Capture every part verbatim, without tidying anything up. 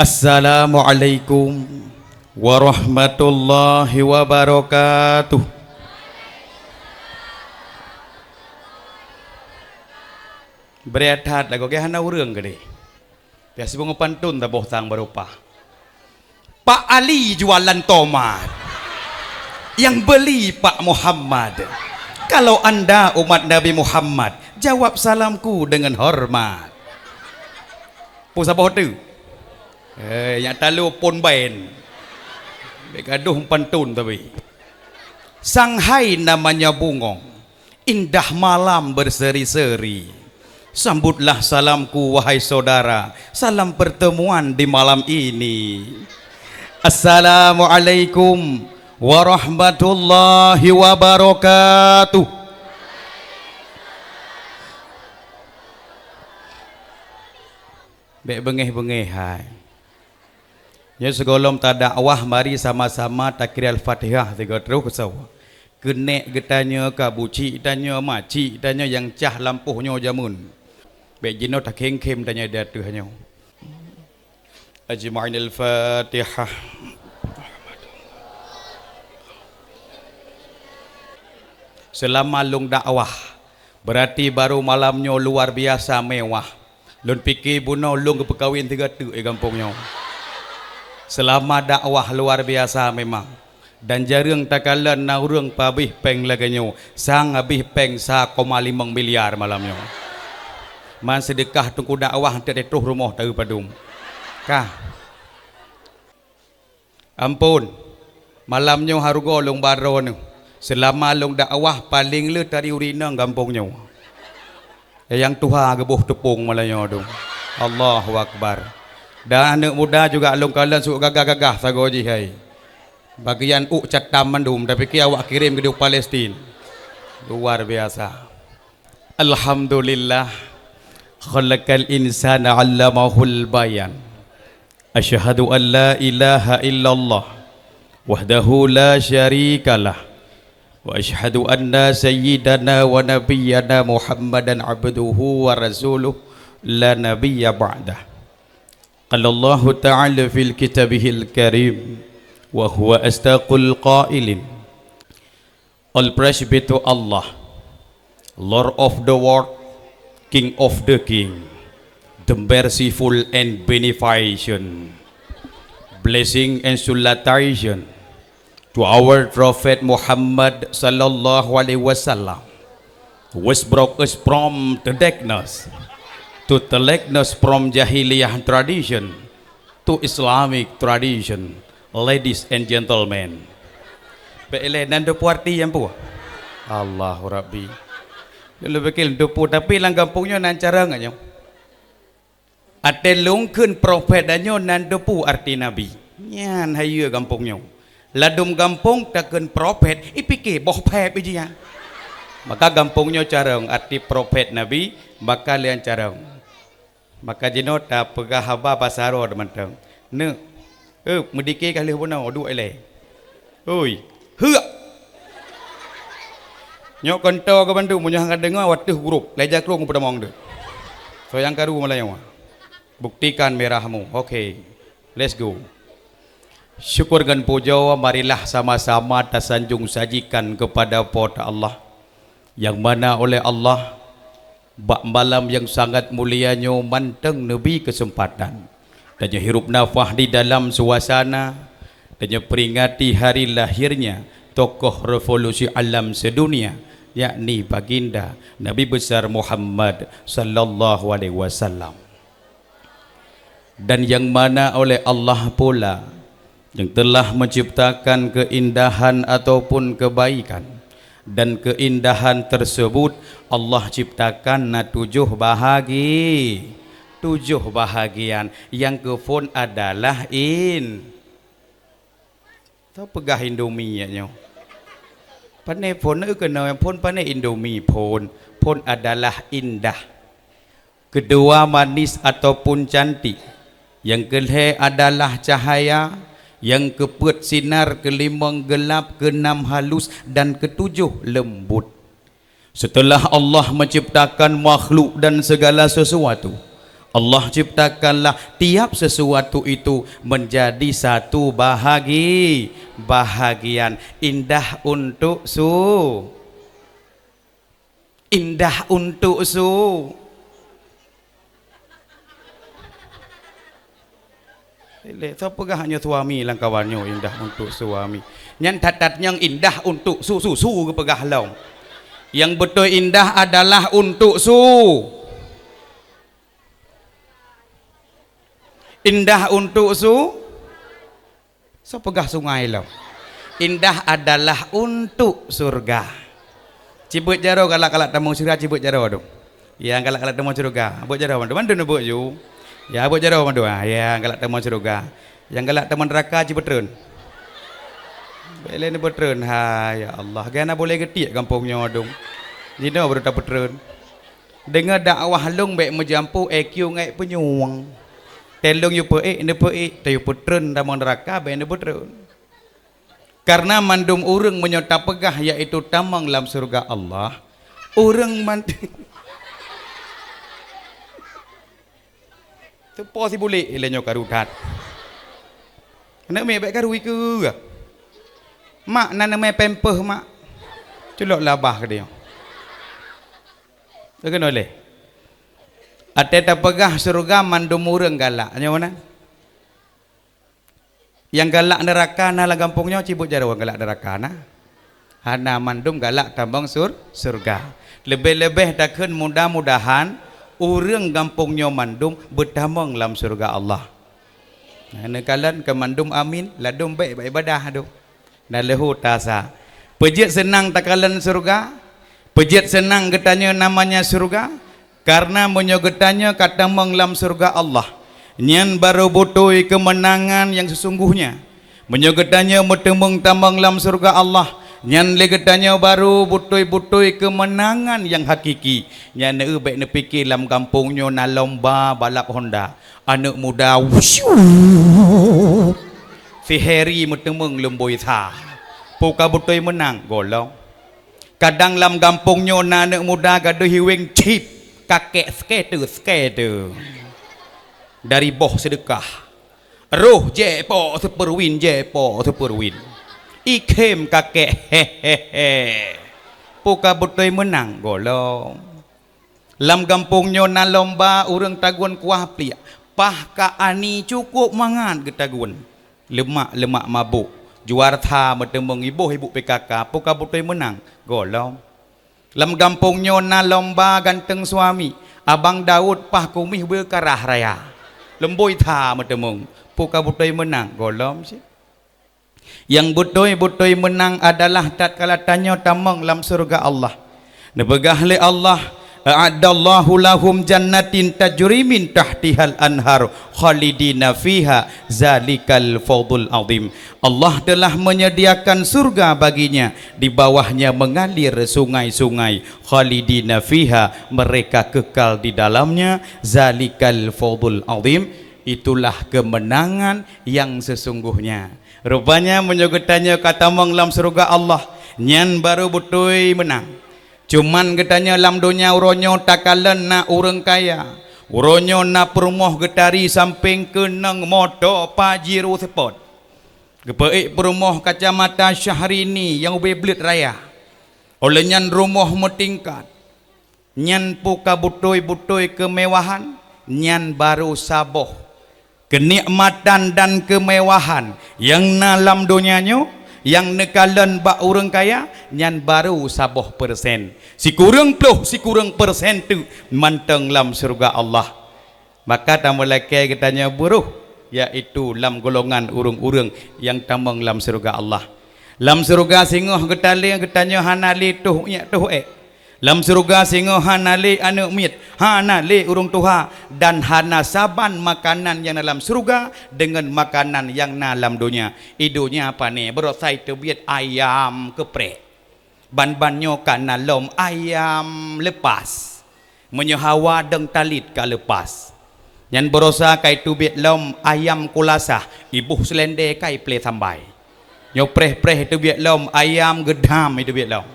Assalamualaikum warahmatullahi wabarakatuh. Beureukat that lagoe, hana ureuëng keudeh. Biasa beungoh pantun taboh tang baropah. Pak Ali jualan tomat. Yang beli Pak Muhammad. Kalau anda umat Nabi Muhammad, jawab salamku dengan hormat. Peue saboh tu? Eh, nyang talo pon baén. Bék gadoh pantun tapi. Sang hai namanya bungo, indah malam berseri-seri. Sambutlah salamku, wahai saudara, salam pertemuan di malam ini. Assalamualaikum warahmatullahi wabarakatuh. Bék beungéh-beungéh hai. Nyoe sigohlom tadakwah, mari sama-sama takri Al-Fatihah sigoe troh keu sawa. Keunék geutanyoe, ka bucik tanyoe, macik tanyoe nyang cah lampôh nyoe jameun. Bék jinoe takhém-khém tanyoe di ateueh nyoe. Ajma'in Al-Fatihah. Seulama lôn dakwah, berarti baru malam nyoe luar biasa mewah. Lôn pike bunoe lôn geupeukawen sigoe teuk di gampông nyoe. Seulama dakwah luar biasa memang. Dan jareueng takalon na ureuëng peuhabéh péng lagée nyoe, sang habéh péng sa koma limong miliar malam nyoe. Man seudeukah teungku dakwah teuk troh rumoh taeu padum. Kah. Amphon, malam nyoe harugoe lôn baroe neuh. Seulama lôn dakwah paleng le tari ureuëng inong gampông nyoe. Nyang tuha geuboh teupông malam nyoe dum. Allahu Akbar. Dan aneuëk muda juga lôn kalon suek gagah-gagah sagoe jih hai. Bagian uk catam mandum, tapike awak kirém keu Palestin. Luar biasa. Alhamdulillah. Khalaqal insana 'allamahul bayan. Asyhadu an la ilaha illallah wahdahu la syarikalah, wa asyhadu anna sayyidana wa nabiyyana Muhammadan abduhu wa rasuluh la nabiyya ba'dah. Qala Allahu ta'ala fil kitabihil karim, wa huwa asdaqul qailin. All praise be to Allah, Lord of the world, King of the king, the merciful and beneficent, blessing and salutation to our Prophet Muhammad sallallahu alaihi wasallam, who was brought us from the darkness to the likeness, from jahiliyah tradition to Islamic tradition, ladies and gentlemen. Peuilée nan dupu arti nyang peue? Allahu Rabbi. Lôn pikir dupu, tapi lam gampông nyoe nan carông nyoe. Até lôn kheun prophet dan nyoe nan dupu arti nabi. Nyan hayeue gampông nyoe. Ladum gampông takheun prophet, ipike boh phép iji nyan. Maka gampông nyoe carông, arti prophet nabi, maka lian carông. Maka jinoe tapeugah haba basa droe mantong. Neuk, eh, meudike ka lheueh bunoe duek ilée. Oi, heuk! Nyoe konto keu bandum, meunyoe hana deungoe, wateuh grup, lhée jaklong peutamong deuh. Soe nyang karu Meulayu? Buktikan merahmu. Oke, let's go. Syukur ngon pujoe, marilah sama-sama tasanjong sajikan keupada Po teu Allah, nyang mana oleh Allah bak malam nyang sangat mulia nyoe mantong neubri keuseumpatan tanyoe hirup nafah di dalam suasana tanyoe peuringati hari lahirnya tokoh revolusi alam sedunia, yakni Baginda Nabi Besar Muhammad sallallahu alaihi wasallam. Dan nyang mana oleh Allah pula nyang telah menciptakan keindahan ataupun kebaikan, dan keindahan tersebut Allah ciptakan na tujoh bahagi, tujoh bahagian, nyang keuphon adalah in. Tapeugah Indomie nyoe. Pane phon, na keunoe phon, pane Indomie phon. Phon adalah indah. Keudua manis ataupun cantik. Nyang keulhée adalah cahaya, nyang keupeuet sinar, keulimong geulap, keunam halus, dan keutujoh leumbut. Seuteulah Allah menciptakan makhluk dan segala sesuatu, Allah ciptakanlah tiap sesuatu itu menjadi satu bahagi-, bahagian. Indah untuk su-, indah untuk su-, Lé, soe peugah nyoe suami lam kawan nyoe indah untuk suami? Nyan that-that nyang indah untuk su-, susu geupeugah lom. Nyang beutôi indah adalah untuk su-, indah untuk su-, soe peugah sungai lom? Indah adalah untuk surga. Cibeuet jaroe galak-galak tamong syeuruga, cibeuet jaroe dong. Ya, galak-galak tamong syeuruga. Beuet jaroe mandum, mandum beuet ju. Ya, beuet jaroe mandum. Ah, ya, galak tamong syeuruga. Nyang galak tamong neuraka cibeuet treun. Bèk lé neubeuet treun. Hai, ya Allah. Gana boleh geutiek gampông nyoe dong. Jinoe baru tapeutreun. Deungoe dakwah lôn bèk meujampu I Q ngon peunyueng. Teuh lôn yue peuék, neupeuék, teuh yue peutreun tamong neuraka, bèk neubeuet treun. Karena mandum ureuëng meunyoe tapeugah, yaitu tamong lam syeuruga Allah, ureuëng man-, teupo sibulék lé nyoe karu that. Aneuk miet bèk karu ikeue. Mak, na neumè pampers, Mak. Culok labah keudéh. Keunoe lé. Até tapeugah syeuruga mandum ureuëng galak. Nyoe meunan. Nyang galak neuraka na lam gampông nyoe, cibeuet jaroe galak neuraka na. Hana, mandum galak tamong sur-, syeuruga. Leubeh-leubeh takheun mudah-mudahan ureuëng gampông nyoe mandum beutamong lam syeuruga Allah. Neukalon keu mandum amin, ladôm bèk bak ibadah dong. Na leuhô tasa. Peue jeuet seunang takalon syeuruga? Peue jeuet seunang geutanyoe namanya syeuruga? Kareuna meunyoe geutanyoe ka tamong lam syeuruga Allah, nyan barô beutôi keumeunangan nyang seusungguhnya. Meunyoe geutanyoe meuteumeung tamong lam syeuruga Allah, nyan lé geutanyoe barô beutôi-beutôi keumeunangan nyang hakiki. Nyan eu bèk neupike lam gampông nyoe na lomba balap Honda. Aneuk muda, wusyuu, si Heri meuteumeung lumbôi sa. Peue ka beutôi meunang? Golom. Kadang lam gampông nyoe na aneuk muda gadôh hiweng chip, kakek skater, skater. Dari boh seudeukah. Roh jepok Super Win, jepok Super Win. Ikhém kakek, hehehe. Peue ka beutôi meunang? Golom. Lam gampông nyoe na lomba ureuëng tagun kuah pliek. Pah ka ani cukôp mangat geutagun. Lemak-lemak mabök. Juara sa meuteumeung iboh ibu P K K, peue ka beutôi meunang? Golom. Lam gampông nyoe na lomba ganteng suami. Abang Daud pah kumieh beukarah raya. Lumbôi sa meuteumeung. Peue ka beutôi meunang? Golom cit. Nyang beutôi-beutôi meunang adalah tatkala tanyoe tamong lam syeuruga Allah. Neupeugah lé Allah, "A'addallahu lahum jannatin tajri min tahtihal anhar khalidina fiha, zalikal fawzul azim." Allah telah menyediakan surga baginya, di bawahnya mengalir sungai-sungai, khalidina fiha, mereka kekal di dalamnya, zalikal fawzul azim, itulah kemenangan yang sesungguhnya. Rupanya meunyoe geutanyoe ka tamong lam syeuruga Allah, nyan barô beutôi meunang. Cuman geutanyoe lam donya uroe nyoe takalon na ureuëng kaya, uroe nyoe na peurumoh geutari sampéng keunong moto Pajero Sport. Geupeuék peurumoh kacamata Syahrini nyang ubé bleuet raya. Óh lheueh nyan rumoh meutingkat. Nyan peue ka beutôi-beutôi keumewahan, nyan barô saboh keunikmatan dan keumewahan nyang na lam donya nyoe, nyang neukalon bak ureuëng kaya, nyan barô saboh persen. Sikureueng ploh, sikureueng persen teuk mantong lam syeuruga Allah. Maka tameulakée geutanyoe beurôh, yaitu lam golongan ureuëng-ureuëng nyang tamong lam syeuruga Allah. Lam syeuruga singoh geutaleueng geutanyoe hana lé toh iék toh ék. Lam syeuruga singoh hana lé aneuk miet, hana lé ureuëng tuha, dan hana saban makanan nyang na lam syeuruga deungon makanan nyang na lam donya. I donya pane, beurosai teubiet ayam keupreh. Ban-ban nyoe ka na lom ayam leupas. Meunyoe hawa dong talit ka leupas. Nyan beurosai kai teubiet lom ayam kulasah, iboh seulendé kai plé sambai. Nyoe preh-preh teubiet lom ayam geudam teubiet lom.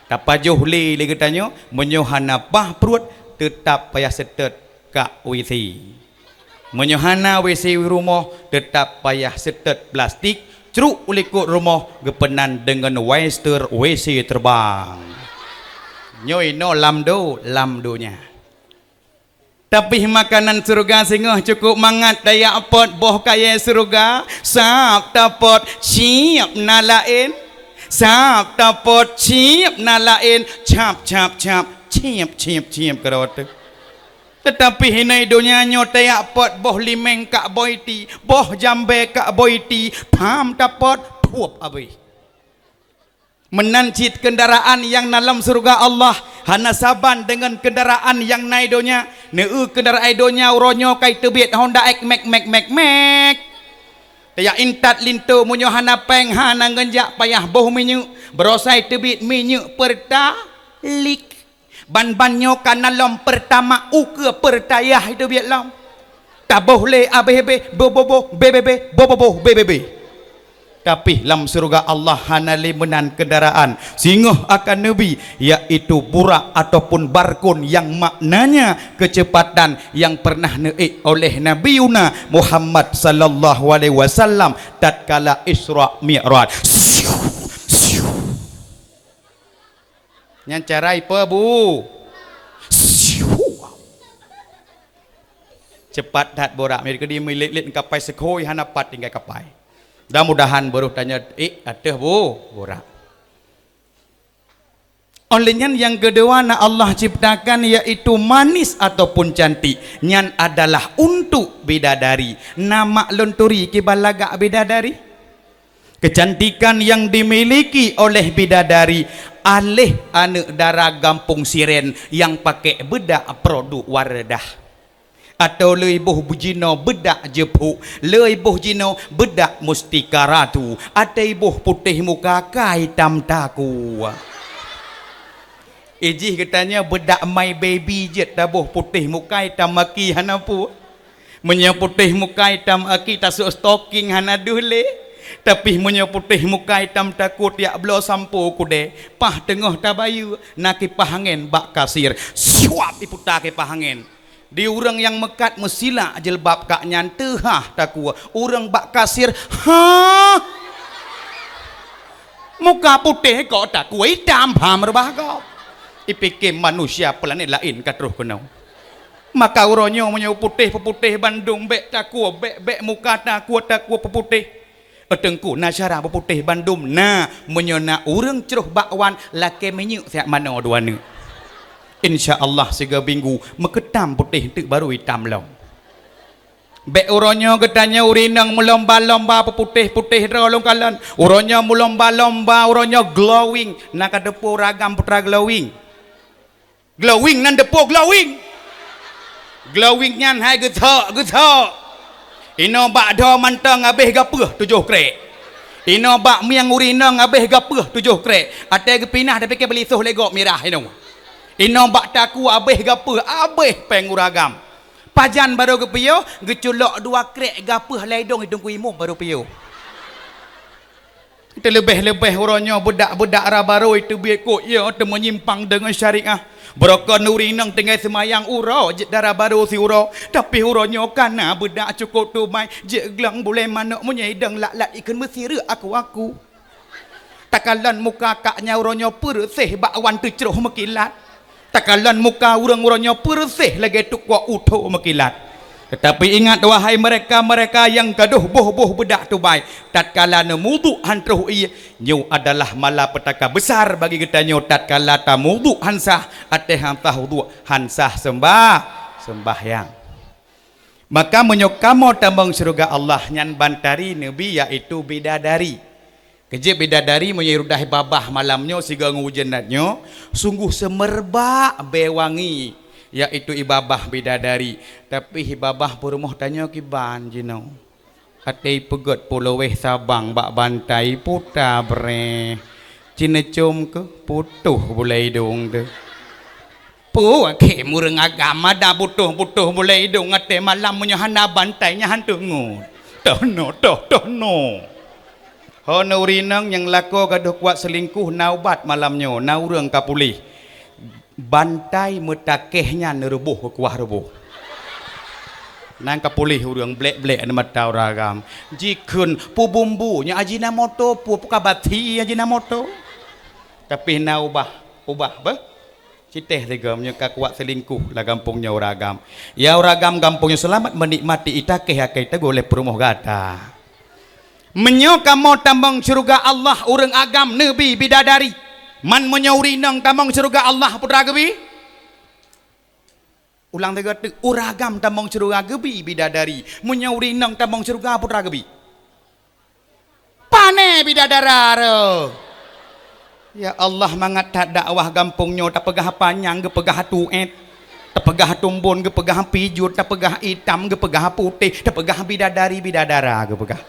Tapajoh lé lé geutanyoe, meunyoe hana paih pruet, teutab payah seutôt kak W C. Meunyoe hana W C rumoh, teutap payah seutôt plastik, crok u likot rumoh geupeunan deungon wester W C terbang. Nyoe inoe lam do-, lam donya. Tapi makanan syeuruga singoh cukup mangat tajak pot boh kayèe syeuruga, sab tapot, ciep na laén. Sab tapot, ciep na laén, cap, cap, cap, ciep, ciep, ciep keudroe teuh. Teutapi hinoe donya nyoe tajak pot boh limeng kak boh iti, boh jambèe kak boh iti, pham tapot, phuep abéh. Meunan cit keundaraan nyang na lam syeuruga Allah hana saban deungon keundaraan nyang na i donya. Neu-eu keundaraan i donya uroe nyoe ka iteubiet Honda X, mek, mek, mek, mek. Tajak intat linto meunyoe hana péng, hana ngon jak payah boh minyeuk, baroesa iteubiet minyeuk Pertalite. Ban-ban nyoe ka na lom Pertamax, ukeue Pertalite iteubiet lom. Taboh lé A B B, boh, boh, boh, B B B, boh, boh, boh, B B B. Tapi lam syeuruga Allah hana lé meunan keundaraan. Singoh akan neubi, yaitu burak ataupun barkon nyang maknanya keuceupatan nyang pernah neuék oleh Nabiuna Muhammad sallallahu alaihi wasallam tatkala Isra Mi'raj. Nyan cara ipe, Bu? Cepat that burak, meunyoe keudeh meulet-let kapai seukhôi hana pat tinggai kapai. Mudah-mudahan baroh tanyoe ék ateueh, Bu, burak. Oleh nyan nyang keudua na Allah ciptakan yaitu manis ataupun cantik. Nyan adalah untuk bidadari. Na mak lôn turi kiban lagak bidadari? Kecantikan yang dimiliki oleh bidadari, aléh aneuk dara gampông Siren nyang pakék beudak produk Wardah. Atau lheueh boh jinoe beudak jeuphuek, lheueh boh jinoe beudak mustika ratu, ateueh boh putéh muka ka itam takue. Ijih geutanyoe beudak My Baby jeuet taboh putéh muka itam maki hana peue. Meunyoe putéh muka itam aki tasôk stocking hana deuh lé. Tapi meunyoe putéh muka itam takue jak bloe sampo kudée, paih teungoh tabayeue na kipah angén bak kasir. Syuap iputa kipah angén. Di ureuëng nyang meukat meusilak jilbab kak nyan teuhah takue. Ureuëng bak kasir, hah! Muka putéh kok takue itam, pham reubah gob. Ipike manusia planet laén ka troh keunoe. Maka uroe nyoe meunyoe putéh peuputéh bandum, bék takue, bék, bék muka takue, takue peuputéh. Eh, Teungku, na cara peuputéh bandum? Na, meunyoe na ureuëng croh bak wan, lakée minyeuk siat manoe dua neuk. Insya Allah sigoe minggu meukeutam putéh teuk baru itam lom. Bék uroe nyoe geutanyoe ureuëng inong meulomba-lomba peuputéh-putéh droe lôn kalon. Uroe nyoe meulomba-lomba, uroe nyoe glowing, na ka teupeue uragam putra glowing. Glowing nan teupeue glowing. Glowing nyan hai geuthok-geuthok. Inoe bak dhoe mantong habéh gapeuh tujoh krek. Inoe bak mieng ureuëng inong habéh gapeuh tujoh krek. Até geupinah tapike beulisoh lé gob mirah inoe. Inoe bak takue habéh gapeuh, habéh péng uragam. Pajan barô geupiôh, geuculok dua krek gapeuh lam idong Teungku Imum barô piôh. Teuleubeh-leubeh uroe nyoe beudak-beudak raba barô teubiet kok, ya, teuma nyimpang deungon syariah. Barô kon ureuëng inong tinggai seumayang uroe jeuet dara barô siuroe, tapi uroe nyoe ka na beudak cukôp teumai, jeuet glöng bulée manok meunyoe idong lat-lat ikheun meusireuek aku-aku. Takalon muka kak nyan uroe nyoe peureuseh bak wan teucroh meukilat. Takalon muka ureuëng uroe nyoe peureuseh lagée tukok uthô meukilat. Teutapi ingat, wahai mereka-mereka nyang gadôh boh-boh beudak tubai, tatkala neumuduek han troh ié, nyoe adalah malapetaka besar bagi geutanyoe tatkala tamuduek han sah, até han sah uduek, han sah seumbah, seumbahyang. Maka meunyoe kamoe tamong syeuruga Allah, nyan ban tari neubi, yaitu bidadari. Keujeuet bidadari meunyoe i rudah i babah malam nyoe sigoe ngon ujeuen nat nyoe, sunggoh seumeubak bée wangi, yaitu i babah bidadari. Tapi i babah peurumoh tanyoe kiban jinoe. Até ipeugét pulo wéh sabang bak bantai puta breh. Cineucom keuh putôh bulée idong teuh. Peue khem ureuëng agam adak putôh-putôh bulée idong até malam meunyoe hana bantai nyan han teungeut. Toh no, toh, toh no. Ho na ureuëng inong nyang lakoe gadôh kuat seulingkoh, na ubat malam nyoe, na ureuëng ka puléh. Bantai meutakeh nyan reuboh keu kuah reuboh. Nyan ka puléh ureuëng blek-blek di mata ureuëng agam. Jikheun peue bumbu, nyan Ajinomoto peue, peue ka bathi Ajinomoto. Tapi na ubah, ubah beh. Citeh tiga meunyoe ka kuat selingkuh lam gampông nyoe ureuëng agam. Ya ureuëng agam gampông nyoe seulamat menikmati ita keh akai teugok lé peurumoh gata. Meunyoe kamoe tamong syeuruga Allah ureuëng agam neubi bidadari. Man meunyoe ureuëng inong tamong syeuruga Allah putra geubi? Ulang tiga teuk, ureuëng agam tamong syeuruga geubi bidadari. Meunyoe ureuëng inong tamong syeuruga putra geubi? Pane bidadara roh. Ya Allah, mangat that dakwah gampông nyoe tapeugah panyang geupeugah tuet, tapeugah tumbon geupeugah pijot, tapeugah itam geupeugah putéh, tapeugah bidadari bidadara geupeugah.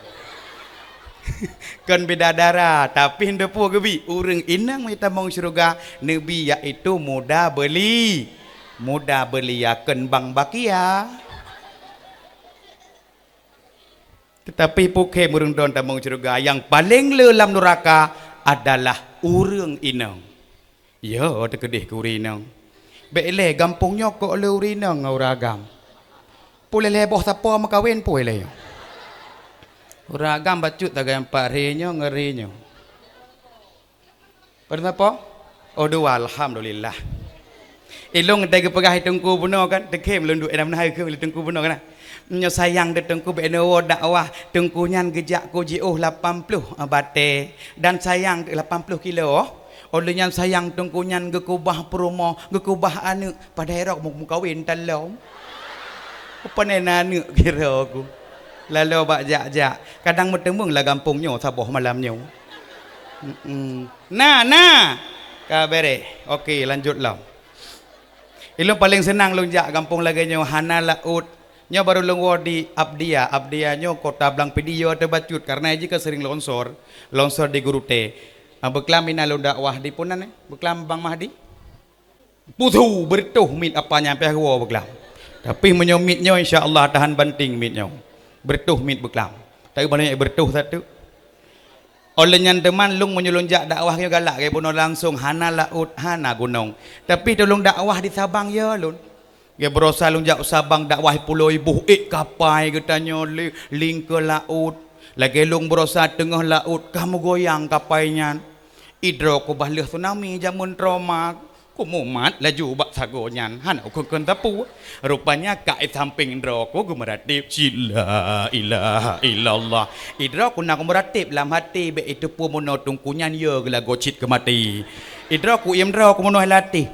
Kon bidadara, tapi ndeupue geubi ureuëng inong meutamong syeuruga neubi yaitu muda beli, muda belia kon bang bakia. Teutapi pukém ureuëng droe tamong syeuruga nyang paleng le lam nuraka adalah ureuëng inong. Yo, teukeudeh keu ureuëng inong. Bék ilée gampông nyoe kok le ureuëng inong ngon ureuëng agam. Pue lé boh sapo meukawen pue lé nyoe. Ureuëng agam bacut tagai empat ri nyoe ngon ri nyoe. Pada sapo? Oh dua, alhamdulillah. Ilong teuga peugah teungku bunoe kan, teukem lôn duek dalam nahai keu teungku bunoe kan. Nyoe sayang teuh teungku bék neuwoe dakwah, teungku nyan geujak ku jiôh lapan ploh batée dan sayang lapan ploh kilo. Óh lheueh nyan sayang teungku nyan geukubah peurumoh, geukubah aneuëk, padahai rok meukawen talom. Pane na aneuëk kira ku. Lalo bak jak-jak, kadang meuteumeung lam gampông nyoe saboh malam nyoe. Na, na. Ka bereh. Oke, lanjut lom. Ilong paleng seunang lôn jak gampông lagée nyoe hana laôt. Nyoe barô lôn woe di Abdia. Abdia nyoe kota Blang Pidie teubacut karena jih ka sering longsor. Longsor di Gurutée. Beuklam inan lôn dakwah di punan, beuklam Bang Mahdi. Puthu beureutoh mit apa nyang piah geuwoe beuklam. Tapi meunyoe mit nyoe insya Allah tahan banting mit nyoe. Beureutoh mit beuklam. Tapi banyak beureutoh satu. Óh lheueh nyan teuma lôn meunyoe lôn jak dakwah nyoe galak geuh bunoe langsong hana laôt hana gunong. Tapi tulông dakwah di Sabang ya lôn. Geuh berosa lôn jak u Sabang dakwah pulo iboh ék kapai geutanyoe lingkeu laôt. Lagée lôn berosa teungoh laôt ka meugoyang kapai nyan. Idroe ku bah lheueh tsunami jameun trauma. Ku mumat laju bak sagoe nyan hana ku kheun teupeu. Rupanya kak i sampéng droe ku geumeuratéb cit la ilaha illallah. Idroe ku na geumeuratéb lam até bék iteupeu meunoe teungku nyan yo geulagoe cit keu maté. Idroe ku iem droe ku meunoe lam até.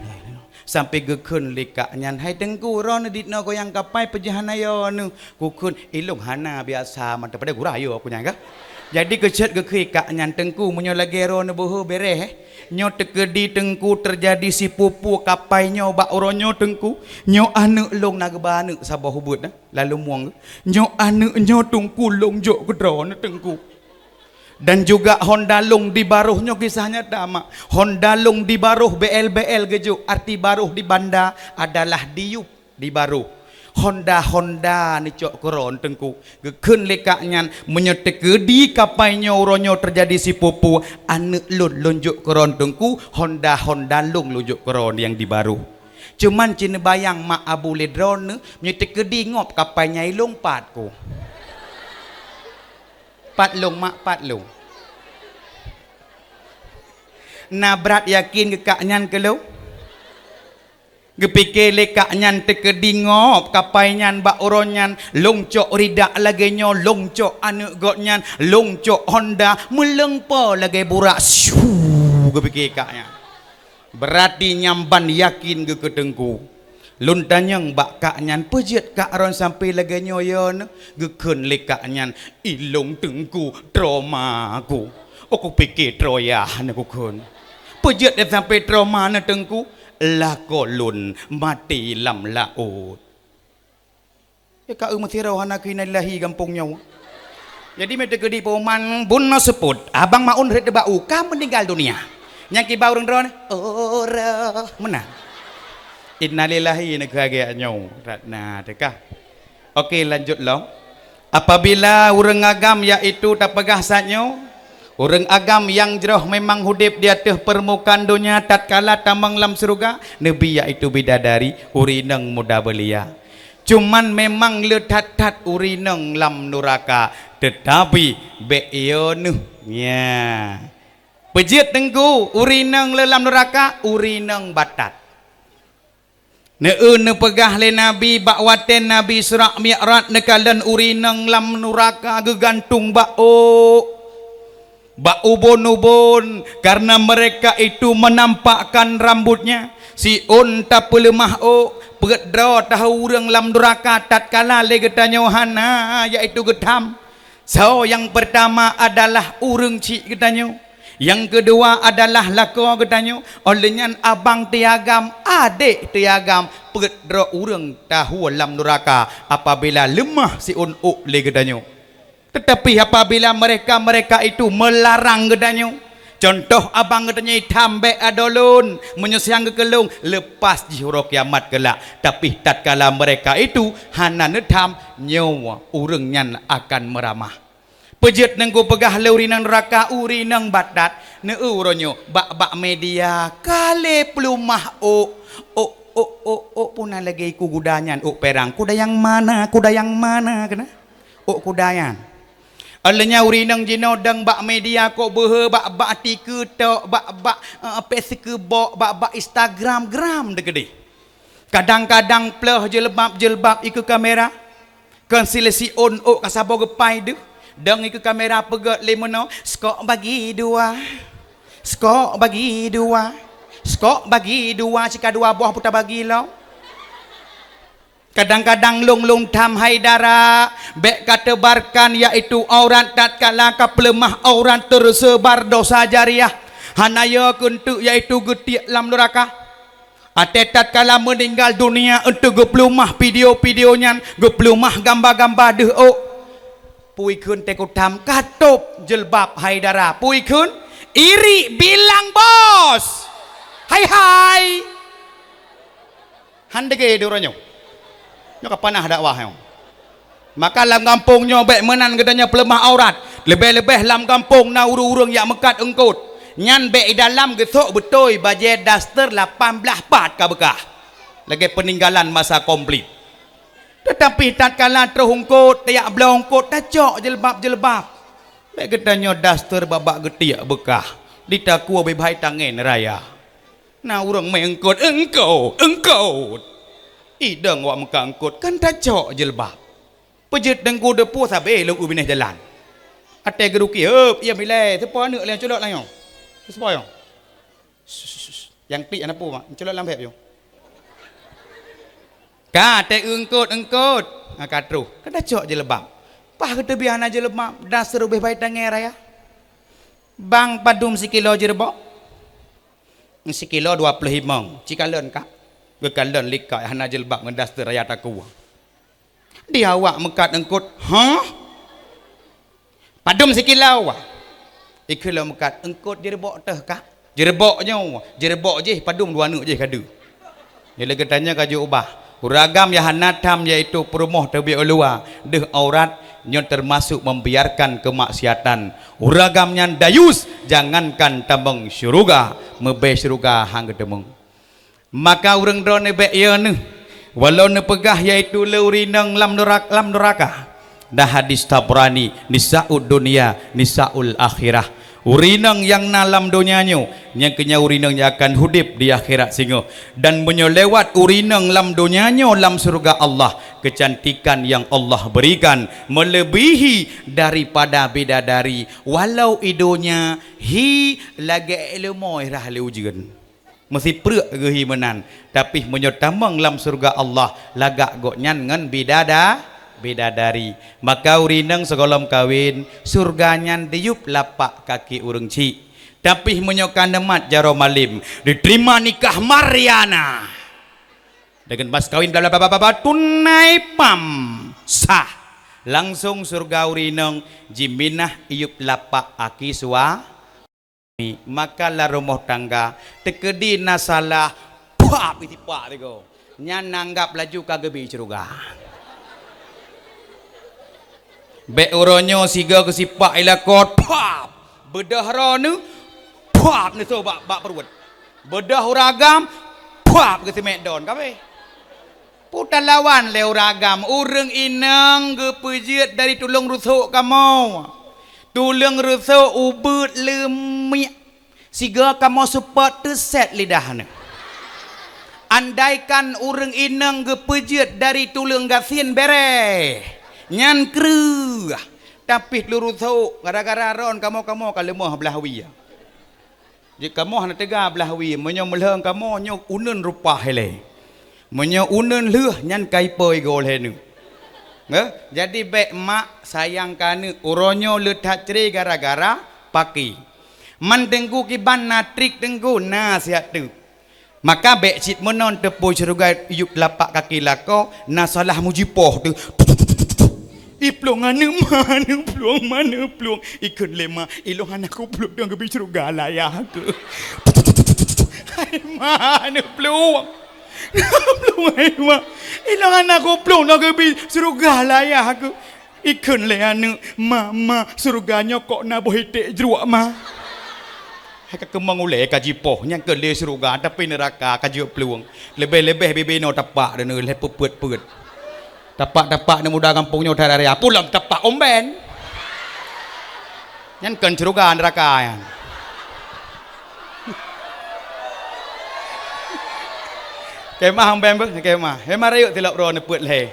Sampai geukheun lé kak nyan, "Hai teungku, droeneuh dit noe goyang kapai peujeuh hana yo neuh?" Kukheun, "Ilong hana biasa mantong pada gura yo aku nyan kah?" Jadi keucet geukheun kak nyan, "Teungku, meunyoe lagée droeneuh beuhe bereh, eh. Nyoe teukeudi teungku teujadi sipupu kapai nyoe bak uroe nyoe teungku. Nyoe aneuëk lôn na geuba aneuëk saboh ubeut, eh, lalu mueng. Nyoe aneuëk nyoe teungku lôn jok keu droeneuh teungku. Dan juga honda lôn di baroh nyoe kisah nyata mak. Honda lôn di baroh B L B L geujok, arti baroh di banda adalah di yup." Di baroh. Honda-honda neucok keu droeneuh teungku. Geukheun lé kak nyan, "Meunyoe teukeudi kapai nyoe uroe nyoe teujadi sipupu, aneuëk lôn lôn jok keu droeneuh teungku, honda-honda lôn lôn jok keu droeneuh nyang di baroh. Cuman cit neubayang mak abu lé droeneuh, meunyoe teukeudi ngop kapai nyan ilong pat ku." Pat lôn mak, pat lôn. Na brat yakin keu kak nyan keu lôn? Geupike lé kak nyan teukeudi ngop kapai nyan bak uroe nyan, lôn cok ridak lagée nyoe, lôn cok aneuëk gobnyan, lôn cok honda, meuleueng po lagée burak, syuu, geupike kak nyan. Beurati nyang ban yakin geuh keu teungku. Lôn tanyong bak kak nyan, "Peue jeuet kak droeneuh sampai lagée nyoe yo neuh?" Geukheun lé kak nyan, "Ilong teungku, trauma ku. Oh kupike troyah neuh kukheun." "Peue jeuet neuh sampai trauma neuh teungku?" "Lakoe lôn maté lam laôt." Ya ka eu meusidroe hana keu innalillahi gampông nyoe. Jadi meu teukeudi peuman bunoe seupôt, Abang Maun rhet bak u ka meuninggal dunia. Nyang kiba ureuëng droeneuh, "Oh roh meunan." Innalillahi neuh keu lagée nyoe. Ratna teuka. Oke, lanjut lom. Apabila ureuëng agam yaitu tapeugah saat nyoe, ureuëng agam nyang jroh memang udeb di ateueh peurmukaan donya tatkala tamong lam syeuruga, neubi yaitu bidadari, ureuëng inong muda belia. Cuman memang le that-that ureueng inong lam nuraka, teutapi bék yo neuh. Nya. Peujeuet teungku, ureueng inong le lam nuraka, ureueng inong batat. Neu-eu neupeugah lé Nabi bak watée Nabi Isra Mi'raj neukalon ureueng inong lam nuraka geugantung bak ôk, bak ubon-ubon, karena mereka itu menampakkan rambutnya. Siôn tapeuleumah ôk, peuet droe tahu ureueng lam nuraka tatkala lé geutanyoe hana, yaitu geutham. Soe nyang peurtama adalah ureueng chik geutanyoe, nyang keudua adalah lakoe geutanyoe, óh lheueh nyan abang teuagam, adék teuagam, peuet droe ureueng tahu lam nuraka apabila leumah siôn ôk lé geutanyoe. Teutapi apabila mereka-mereka itu meularang geutanyoe, cuntoh abang geutanyoe itam bék adoe lôn, meunyoe siang geukeulong, leupah jih uroe kiamat keulak. Tapi tatkala mereka itu hana neutham, nyoe ureueng nyan akan meuramah. Peujeuet teungku peugah lé ureueng inong nuraka, ureueng inong batat, neu-eu uroe nyoe bak-bak media ka lé peuleumah ôk, ôk, ôk, ôk, ôk puna lagée iku guda nyan, ôk perang. Kuda yang mana? Kuda yang mana? Keunan. Ôk kuda nyan. Óh lheueh nyan ureueng inong jinoe dong bak media kok beuhe bak-bak TikTok, bak-bak, eh, Facebook, bak-bak Instagram, gram teukeudeh. Kadang-kadang ploh jeulbab-jeulbab ikeue kamera. Kon silée siôn ôk ka saboh geupai deuh. Dong ikeue kamera peugét lé meunoe, "Skok bagi dua. Skok bagi dua. Skok bagi dua, sika dua boh puta bagi lom." Kadang-kadang lôn-lôn tham hai dara, bék kateubarkan, yaitu aurat tatkala ka peuleumah aurat teuseubar dosa jariah. Hana yo keunteuk, yaitu geutiek lam nuraka. Até tatkala meuninggal dunia eunteuk geupeuleumah video-video nyan, geupeuleumah gamba-gamba deuh ôk. Pui kheun teuku tham ka tôb jeulbab hai dara. Pui kheun iri bilang bos. Hai, hai. Han dege deh uroe nyoe. Nyoe ka panah dakwah nyoe. Maka lam gampông nyoe bék meunan geutanyoe peuleumah aurat. Leubeh-leubeh lam gampông na ureueng-ureueng jak meukat eungkôt. Nyan bék idalam geusok beutôi bajée daster lapan blaih pat ka beukah. Lagée peuninggalan masa konflik. Teutapi tatkala troh eungkôt, tajak bloe eungkôt, tacok jeulbab-jeulbab. Bék geutanyoe daster babah geutiek beukah, ditakue beubaih tangen raya. Na ureueng mé eungkôt, eungkôt, eungkôt. Idong wak meukat eungkôt kan tacok jeulbab. Peujeuet teungku deupue sabe lôn u binéh jalan. Até geuruki, "Heup, ié milée, teupo aneuk lé culok lanyoe." Teuseupoi nyoe. Nyang tik hana peue mak, culok lam beb nyoe. Ka, tée eungkôt, eungkôt. Ha, ka troh. Ka tacok jeulbab. Pah geuteubiet hana jeulbab, daster ubeh bai tangai raya. Bang padum sikilo jeureubok? Sikilo dua ploh limong. Cikalon ka. Geukalon lika hana jeulbab ngon daster raya takue. Di awak meukat eungkôt, "Hah? Padum sikilo?" Ikheun lom meukat, "Eungkôt jeureubok teuh, Kak." Jeureubok nyoe, jeureubok jih padum dua neuk jih ka deuh. Nyoe lé geutanyoe ka jiubah. Ureueng agam nyang hana tham yaitu peurumoh teubiet u luwa, deuh aurat, nyoe teumasok membiarkan kemaksiatan. Ureueng agam nyan dayus, jangankan tamong syeuruga, meubée syeuruga han geutamong. Maka ureueng droeneuh bék yo neuh, walau neupeugah yaitu le ureueng inong lam nurak-, lam nuraka. Dan hadis Tabrani, "Nisa'ud dunya, nisa'ul akhirah." Ureueng inong nyang na lam donya nyoe, nyang keu nyan ureueng inong nyang akan udeb di akhirat singoh. Dan meunyoe lewat ureueng inong lam donya nyoe lam syeuruga Allah, keucantikan nyang Allah beurikan meuleubiehi daripada bidadari, walau i donya hi lagée leumo rah lé ujeuen. Meusipreuk geuhi meunan, tapi meunyoe tamong lam syeuruga Allah, lagak gobnyan ngon bidada-, bidadari. Maka ureueng inong sigohlom kawen, syeuruga nyan diyueb lapak kaki ureueng chik. Tapi meunyoe ka neumat jaroe malem, diterima nikah Mariana. Deungon mas kawin bla bla bla bla bla, tunai pam, sah. Langsong syeuruga ureueng inong jiminah iyueb lapak aki sua- mi, maka lam rumoh tangga teukeudi na salah, pap, geusipak sigoe. Nyan neuanggab laju ka geubi syeuruga. Bék uroe nyoe sigoe geusipak i lakoe, pap, beudôh droeneuh, pap, neusoh bak, bak pruet. Beudôh ureueng agam, pap, geusimek don, ka abéh. Peue talawan lé ureuëng agam, ureuëng inong geupeujeuet dari tuleueng rusok kamoe. Tuleueng rusok ubeuet leumiek. Sigoe kamoe seupôt teusét lidah neuh. Andaikan ureuëng inong geupeujeuet dari tuleueng gasien béreh, nyan kreueh. Tapi tuleueng rusok, gara-gara ron kamoe-kamoe ka leumoh blah wie. Jeuet kamoe hana teuga blah wie, meunyoe meulheueng kamoe nyoe uneuen rupah ilée. Meunyoe uneuen lheueh nyan ka ipo igoe lhée neuh. Ngeh? Jadi bék mak sayang keu aneuëk, uroe nyoe le that cre gara-gara paki. Man teungku kiban na trik teungku, na siat teuk. Maka bék cit meunon teupôi syeuruga yup lapak kaki lakoe, na salah mujipoh teuh. Iplueng aneuëk ma, aneuëk plueng, ma, aneuëk plueng. Ikheun lé ma, ilong hana kuplueng dong geubi syeuruga layah keuh. Hai ma, aneuëk plueng. Plueng hai ma. Ilong hana kuplueng dong geubi syeuruga layah keuh. Ikheun lé aneuëk, ma, ma, syeuruga nyoe kok na boh iték jruek ma. Hai ka keumong ulée ka jipoh, nyang keu lé syeuruga tapi neuraka ka jeuet plueng. Leubeh-leubeh bibinoe tapak deuneuh lhée peupeuet-peuet. Tapak-tapak neuh muda gampông nyoe that raya. Pulam tapak umben. Nyan kon syeuruga neuraka nyan. Kemah umben beuh, kemah. Kemah rayeuk tilok droe neupeuet lhée.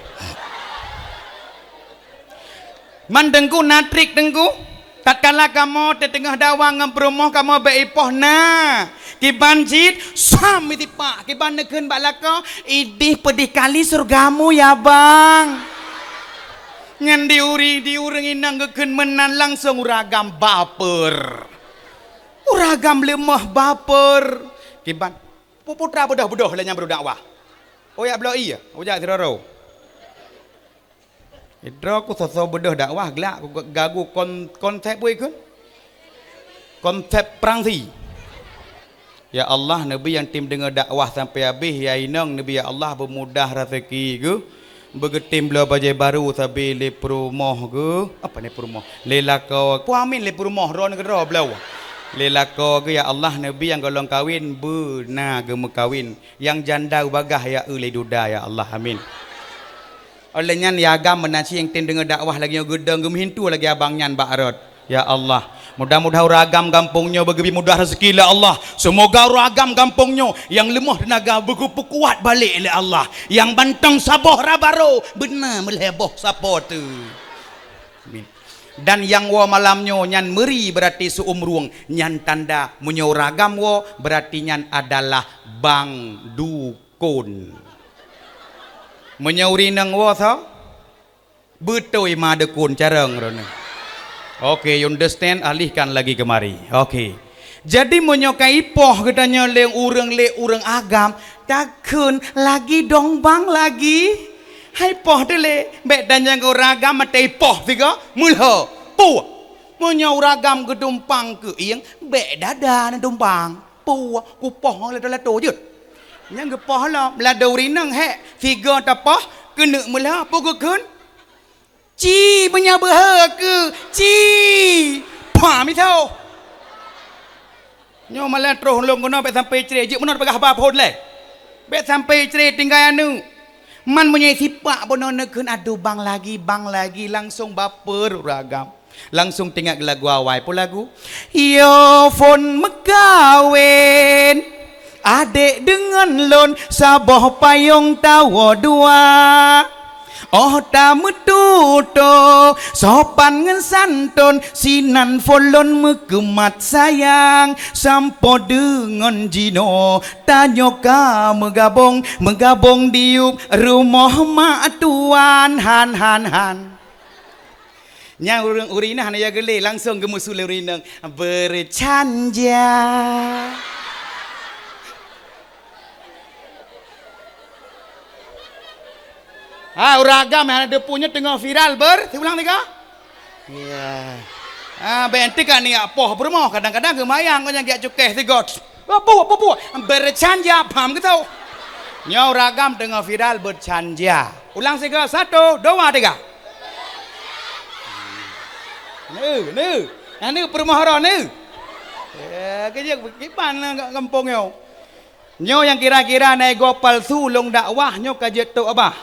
Man teungku na trik teungku. Tatkala kamoe teuteungoh dakwah ngon peurumoh kamoe bék ipoh na. Kiban cit, sam mitipak. Kiban neukheun bak lakoe, idih peudih kali syeurugamu ya bang. Nyan di uri, di ureuëng inong geukheun meunan langsong ureuëng agam baper. Ureuëng agam leumoh baper. Kiban, pu-, putra beudôh-beudôh lé nyang beudakwah. Oyak bloe ié, ujak sidroe-droe. Sidroe ku soe-soe beudôh dakwah glak ku gagu kon-, konsep wei kheun. Konsep Prangsi. Ya Allah, neubi nyang tem deungoe dakwah sampai habéh, ya inong neubi ya Allah beumudah raseuki geuh, beugeutem bloe bajée barô sabe lé peurumoh geuh, apa lé peurumoh, lé lakoe, pu amin lé peurumoh droeneuh keudroe bloe. Lé lakoe geuh ya Allah neubi nyang gohlom kawen beuna geumeukawen, nyang janda bagah ya eu lé duda ya Allah, amin. Óh lheueh nyan, ya agam meunan cit nyang tem deungoe dakwah lagée nyoe geudong geumeuhintu lagée abang nyan bak rot. Ya Allah, mudah-mudahan ureuëng agam gampông nyoe beugeubi mudah raseuki lé Allah. Seumoga ureuëng agam gampông nyoe nyang leumoh teunaga beugeupeukuat balek lé Allah. Nyang bantong saboh raba barô beuna meulhée boh sapo teuh. Amin. Dan nyang woe malam nyoe nyan meuri beurati seu-uem rueng, nyan tanda meunyoe ureuëng agam woe beurati nyan adalah bang du- kon. Meunyoe ureuëng inong woe soe? Beutôi ma deukon carông droeneuh. Oke, you understand? Alihkan lagi kemari. Oke. Jadi meunyoe ka ipoh geutanyoe lé ureuëng, lé ureuëng agam, takheun lagi dong bang lagi. Hai poh teuh lé, bék tanyong keu ureuëng agam maté ipoh sigoe, meulhô. Puh. Meunyoe ureuëng agam geudumpang keu ieng, bék dada neudumpang. Puh, kupoh ngon lato-lato jeuet. Nyang geupoh lom, ladôm ureuëng inong hék, sigoe tapoh, keuneuk meulhô, peue geukheun? Ci, meunyoe beuhe keu, ci! Pah, misoe! Nyoe malah troh lôn keunoe bék sampai cre, jeuet meunoe peugah haba phon lé. Bék sampai cre tinggai aneuëk. Man meunyoe sipak bunoe neukheun, aduh bang lagi, bang lagi, langsong baper ureuëng agam. Langsong teuingat lagu awai, peue lagu? Yo phon meukawen, adék deungon lôn saboh payong tawoe dua. Óh tameututoe sopan ngon santôn, sinan phon lôn meukeumat sayang, sampoe deungon jinoe tanyoe ka meugabong, meugabong diyueb rumoh mak tuan, han, han, han. Nyang ureuëng, ureuëng inong hana ya geulé, langsong geumeusu lé ureuëng inong, "Bercanja." Ha, ureuëng agam nyang hana teupeu nyoe teungoh viral ber-, siulang tiga? Ya. Ha, bék enti ka niyak poh peurumoh, kadang-kadang geumayang ngon nyang giak cukéh sigot. Apa, apa, apa? Bercanja, paham ke tau? Nyoe ureuëng agam teungoh viral bercanja. Ulang sigoe, satu, dua, tiga. Neu, neu. Nah, neu peurumoh ron, neu. Ya, kejap, kiban gampông nyoe. Nyoe nyang kira-kira na igoe palsu lôn dakwah nyoe ka jeuet tok abah.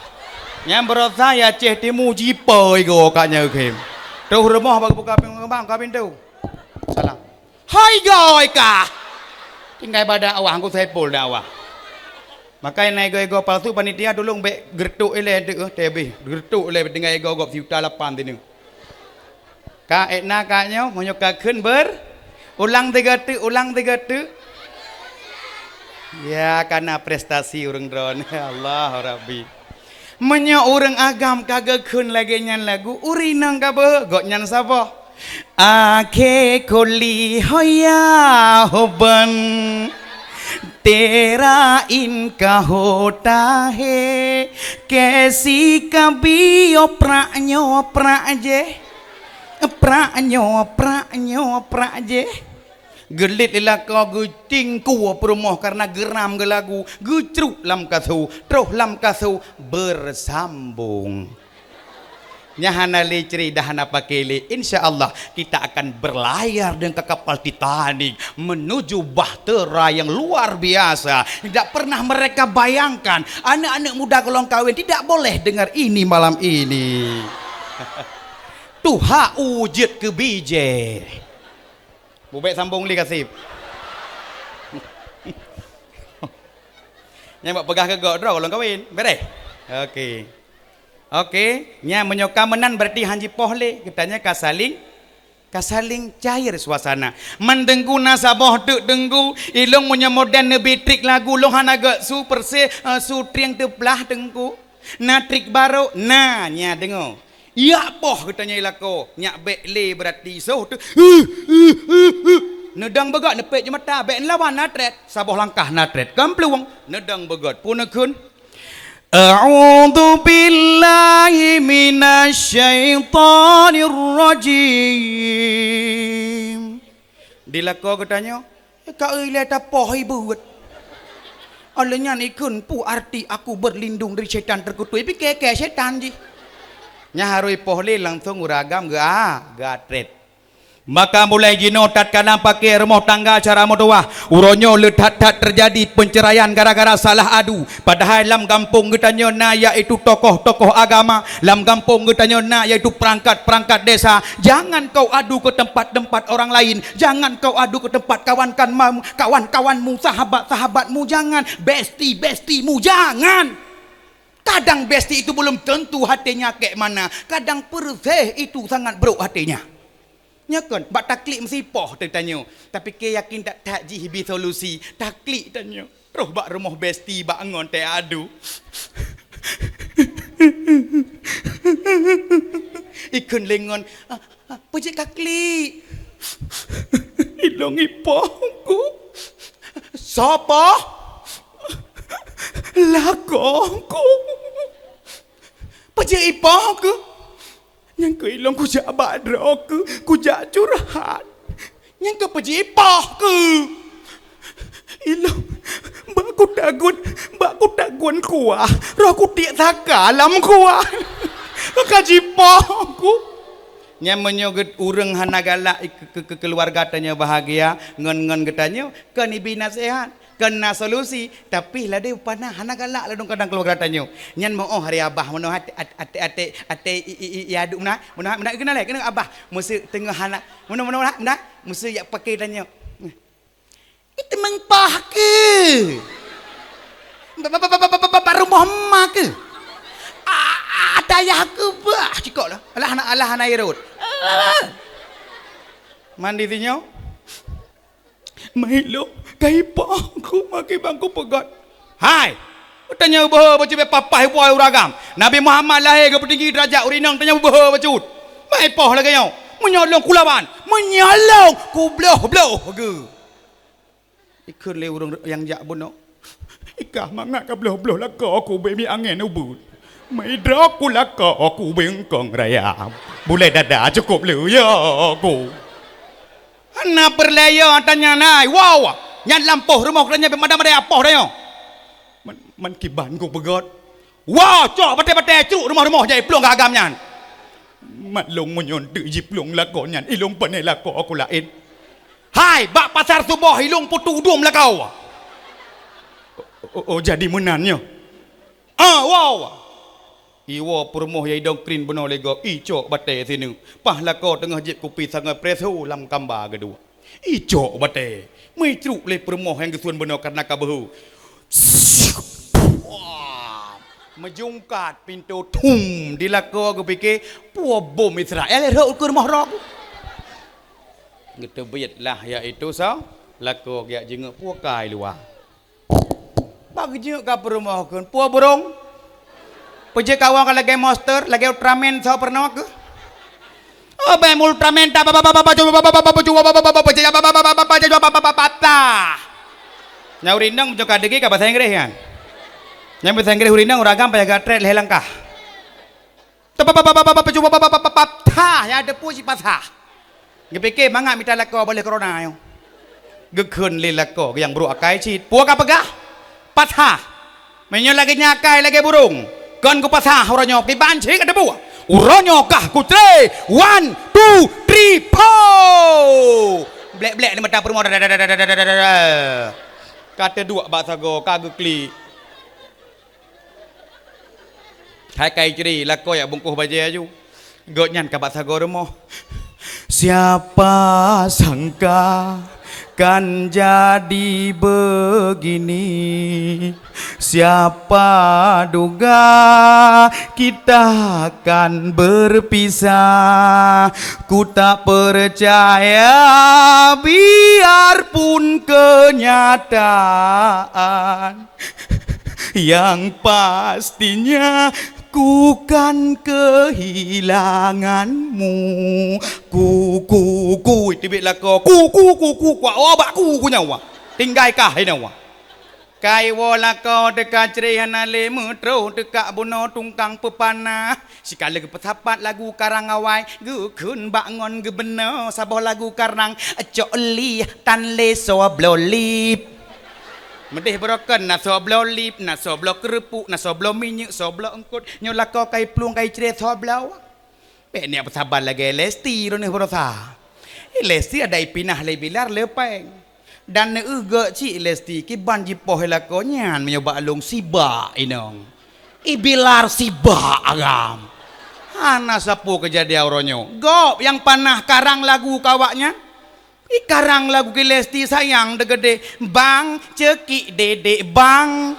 Nyang baroesa ya Aceh Timu jipo igoe ka nyoe khem. Troh rumoh bak buka pin-, buka pintu. Salam. Hai goe kah. Tinggai bak dakwah, Teungku Saipul dakwah. Makai na igoe-igoe palsu panitia tulông bèk geureutôk ilèe deuh, teuh bih geureutôk ilèe tinggai igoe gob sijuta lapan sineuk. Ka ék na ka nyoe, meunyoe ka kheun ber-, ulang tiga teuk, ulang tiga teuk. Ya, ka na prestasi ureuëng droeneuh. Ya Allah Rabbi. Meunyoe ureuëng agam ka geukheun lagée nyan lagu, ureuëng inong ka beuhe, gobnyan saboh. Akhé koli hoya hoban, tera in ka hota he, kesi ka bio prak nyoe prak jeh. Prak nyoe, prak nyoe, prak jeh. Geulit lé lakoe geutingkue peurumoh kareuna geuram geulagu, geucruk lam kasu, troh lam kasu beusambong. Nyan hana lé cri dah hana paké lé. Insya Allah kita akan berlayar dengan kapal Titanic menuju bahtera yang luar biasa. Tidak pernah mereka bayangkan anak-anak muda golongan kawin tidak boleh dengar ini malam ini. Tuha ujeuet keu bijéh. Bubek sambong lé kaseb. Nyang bak peugah keu gob droe lôn kawin. Beres? Oke. Oke, nyan meunyoe ka meunan berarti han jipoh lé. Geutanyoe ka saling, ka saling cair suasana. Man Teungku na saboh teuk Teungku, ilông meunyoe modern neubi trik lagu lông hana gèt su perse, eh, su trieng teuplah Teungku. Na trik barô, na nya deungoe. Yak poh geutanyoe lakoe, nyak bèk lé beurati soh teuh. Neudong beugöt neupet jeumata, bèk neulawan na trét, saboh langkah na trét. Kamplueng, neudong beugöt pue neukheun. A'udzu billahi minasy syaithanir rajim. Di lakoe geutanyoe, ka ilèe tapoh ibuet. Óh lheueh nyan ikheun peue arti aku berlindung dari setan terkutuk. Ipiké kèe setan jih. Nyan harôh ipoh lé langsong ureueng agam geu-, ah, geuatrét. Maka mulai jinoe tatkala paké rumoh tangga cara meutuwah, uroe nyoe le that-that teujadi peuceuraian gara-gara salah adu. Padahai lam gampông geutanyoe na yaitu tokoh-tokoh agama, lam gampông geutanyoe na yaitu peurangkat-peurangkat desa. Jangan kau adu ke tempat-tempat orang lain, jangan kau adu ke tempat kawan-kawan, kawan-kawanmu, sahabat-sahabatmu, jangan, besti-bestimu, jangan. Kadang besti itu belum tentu hatinya kayak mana, kadang persis itu sangat buruk hatinya. Nyo kon, bak taklik meusipoh teuh tanyoe. Tapi keu yakin that-that jih bi solusi, taklik tanyoe. Troh bak rumoh besti bak ngon teuadu. Ikheun lé ngon, "Ah, ah, peue jeuet ka klik? Ilông ipoh ku." "Soe poh?" "Lakoe ku." "Peue jeuet ipoh ku?" "Nyan keuh ilông kujak bak droe keuh, kujak curhat. Nyan keuh peue jeuet ipoh keuh?" "Ilông bak kutagun, bak kutagun kuah, roh kutiek saka lam kuah. Ka jipoh ku." Nyan meunyoe gét ureueng hana galak keu, keu, keu keuluwarga tanyoe bahagia, ngon, ngon geutanyoe, kon ibi naseuhat. Kon na solusi, tapi ladôm pana hana galak ladôm kadang keuluwarga tanyoe. Nyan meu-oh ari abah meunoe até, até, até, até, i, i, i, i adu meunoe, meunoe, meunoe keunoe lé, keunoe abah. Meuseu teungoh hana, meunoe, meunoe, meunoe, meuseu jak paké tanyoe. Itu meupoh keuh. Ba, ba, ba rumoh ma keuh. A, a, ata yah keuh bah cikok lah. Alah hana, alah hana irot. Mandi sinyoe. Mailô, ka ipoh ku makai bangku peugöt. Hai! Tanyoe beuhe beucubit papah ipoh ureueng agam. Nabi Muhammad lahé geupeutinggi deurajat ureueng inong tanyoe beuhe bacut. Maipoh lagèe nyoe. Meunyoe lôn kulawan, meunyoe lôn kubloh-bloh geuh. Ikheun lé ureueng nyang jak bunoe. Ikah mangat ka bloh-bloh lakoe ku beu mi angén ubeut. Meudroe ku lakoe ku beungkong raya. Bulèe dada cukôp lé ya ku. Hana peureulèe yo tanya nai. Wow. Nyan lampôh rumoh geutanyoe beu madam-madam apoh tanyoe. Man, man kiban ku peugöt. Wow, cok batèe-batèe cuk rumoh-rumoh jai plueng keu agam nyan. Mat lôn meunyoe teuk jiplueng lakoe nyan, ilông pané lakoe ku laén. Hai, bak pasar suboh ilông putôh dum lakoe. Oh, oh, jadi meunan nyoe. Ah, wow! Iwoe peurumoh nyang idong krin bunoe lé gob, icok batèe sineuk. Paih lakoe teungoh jieb kupi sangöe preso lam kamba geuduek. Icok batèe. Meucruk lé peurumoh nyang geusuen bunoe kareuna ka beuhe. Meujungkat pintoe thum di lakoe geupike, peue bom Israel rhot keu rumoh droe. Geuteubiet lah yaitu sa, lakoe geujak jingeuk peue kai luwa. Bak geujeuet ka peurumoh kheun, peue burông? Peue jeuet ka awak lagèe monster, lagèe Ultraman soe peurunoe keuh? Oh, bèk Ultraman ta patah. Nyang ureueng inong meunyoe ka deungö ka bahasa Inggréh nyan. Nyang bahasa Inggréh ureueng inong, ureueng agam payah geutrek lhèe langkah. Patah, ya ada pun si patah. Geupike mangat mita lakoe boleh corona nyoe. Geukheun lé lakoe nyang brok akai cit. Peue ka peugah? Patah. Meunyoe lagèe nyan akai lagèe burông, kon kupatah uroe nyoe kiban cit ka teubuet. Uroe nyoe kah kutre. One, two, three, four. Blek-blek di mata peurumoh. Ka teuduek bak sagoe, ka geuklik. Hai kai cri, lakoe jak bungkôh bajèe aju. Gobnyan ka bak sagoe rumoh. Siapa sangka kan jadi begini. Siapa duga kita akan berpisah. Ku tak percaya biarpun kenyataan. Yang pastinya ku kan kehilanganmu. Ku, ku, ku, teubiet lakoe. Ku, ku, ku, ku, ku, oh, bak ku, ku nyawa. Tinggai kah nyawa. Kai woe lakoe teuka cre hana lé meutroh teuka bunoe tungkang peupana. Sikali geupeusapat lagu karang awai, geukheun bak ngon geubeuna saboh lagu karang, cok lih tan lé soe bloe lip. Meudeh beurokon na soe bloe lip, na soe bloe keureupuk, na soe bloe minyeuk, soe bloe eungkot. Nyoe lakoe kai plueng kai cre soe bloe. Bèk neujak peusaban lagèe Lesti droeneuh baroesa. Lesti adak ipinah lé Bilar lé péng. Dan neueu gèt cit Lesti kiban jipoh lakoe nyan meunyoe bak lôn sibak inong. I Bilar sibak agam. Hana sapeue keujadian uroe nyoe. Gob nyang panah karang lagu keu awaknyan. I karang lagu keu Lesti sayang teukeudeh. Bang, cekik dedek bang.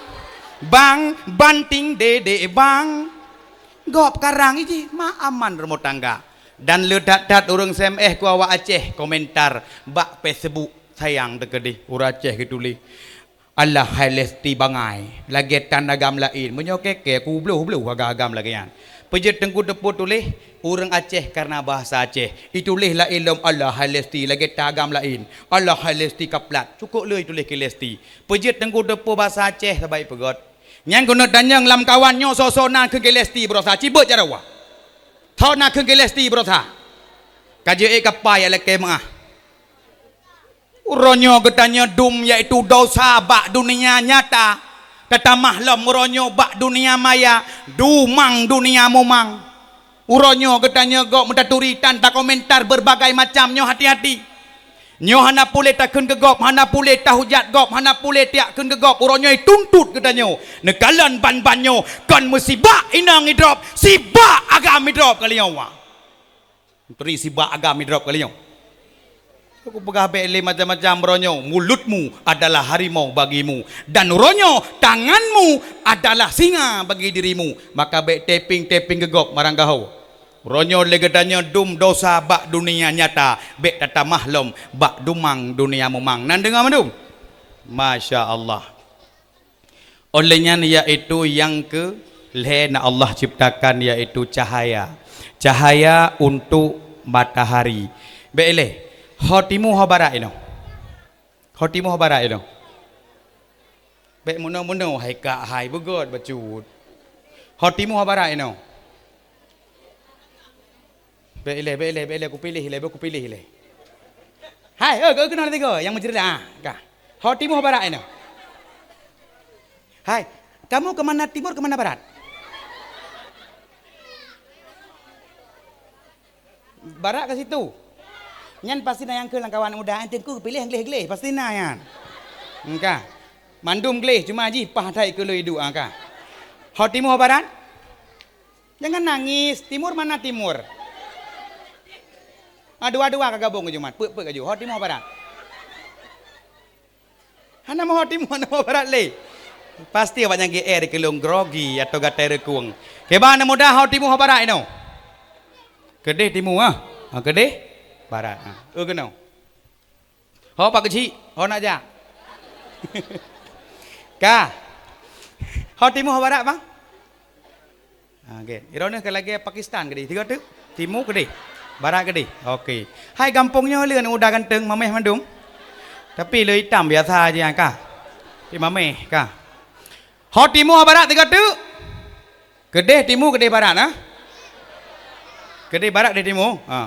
Bang, banting dedek bang. Gob karang iji ma aman rumoh tangga. Dan le that-that ureueng S M S ku awak Aceh komentar bak Facebook sayang teukeudeh ureueng Aceh geutuléh. Alah hai Lesti bangai, lagèe tan agam laén. Meunyoe kèe-kèe kubloh-bloh agam-agam lagèe nyan. Peue jeuet Teungku Teupeu tuléh, ureueng Aceh kareuna bahasa Aceh. Ituléh laén lom alah hai Lesti lagèe tan agam laén. Alah hai Lesti kaplat. Cukôp le ituléh keu Lesti. Peue jeuet Teungku Teupeu bahasa Aceh sabai peugöt. Nyan keuneuk tanyong lam kawan nyoe soe-soe na kheun keu Lesti baroesa, cibeuet jaroe. Soe na kheun keu Lesti baroesa. Ka jeuet kapa jak lakèe meu'ah. Uroe nyoe geutanyoe dum yaitu dosa bak dunia nyata. Tatamah lom uroe nyoe bak dunia maya, dumang dunia mumang. Uroe nyoe geutanyoe gob meutaturi tan takomentar berbagai macam nyoe hati-hati. Nyoe hana puléh takheun keu gob, hana puléh tahujat gob, hana puléh tiak kheun keu gob. Uroe nyoe ituntot geutanyoe. Neukalon ban-ban nyoe kon meusibak inong idrop, sibak agam idrop kali nyoe. Turi sibak agam idrop kali nyoe. Aku peugah bèk lé macam-macam uroe nyoe, mulutmu adalah harimau bagimu. Dan uroe nyoe tanganmu adalah singa bagi dirimu. Maka bèk teping-teping geugob marang gaho. Uroe nyoe lé geutanyoe dum dosa bak dunia nyata, bèk tatamah lom bak dumang dunia mumang. Nan deungoe mandum? Masya Allah. Oleh nyan yaitu nyang keu lhèe na Allah ciptakan yaitu cahaya. Cahaya untuk matahari. Bèk ilèe, ho timu ho barat inoe. Ho timu ho barat inoe. Bèk meunoe-meunoe hai kak hai beugöt bacut. Ho timu ho barat inoe. Bèk ilèe, bèk ilèe, bèk ilèe, kupiléh ilèe, bèk kupiléh ilèe. Hai, eh, keunoe tiga nyang meujeureudah, ah, ka. Ho timu ho barat inoe. Hai, kamu ke mana timur, ke mana barat? Barat ke situ. Nyan pasti na nyang keu lam kawan muda, eh, Teungku piléh gleh-gleh, pasti na nyan. Engka. Mandum gleh, cuma jih paih that keu lôn iduek, ah, ka. Ho timu ho barat? Jangan nangis, timur mana timur? Ah, dua-dua ka gabong keu Jumat, peuet-peuet kaju. Ho timu ho barat? Hana meuho timu, hana meuho barat lé. Pasti awak nyan G R keu lôn grogi atau gatai reukung. Kiban na mudah ho timu ho barat inoe? Keudeh timu, ah. Ha, keudeh barat, ah. Eu keunoe. Ho Pak Keuchik, ho nak jak? Ka. Ho timu ho barat, bang? Ha, okey. Droeneuh ka lagèe Pakistan keudeh. Tiga tu? Timu keudeh. Barat keudeh. Okey. Hai gampông nyoe le aneuk muda ganteng, mamèh mandum. Tapi le itam biasa aja ka. Tapi mamèh ka. Ho timu ho barat tiga tu? Keudeh timu, keudeh barat, ha? Keudeh barat, keudeh timu. Ha.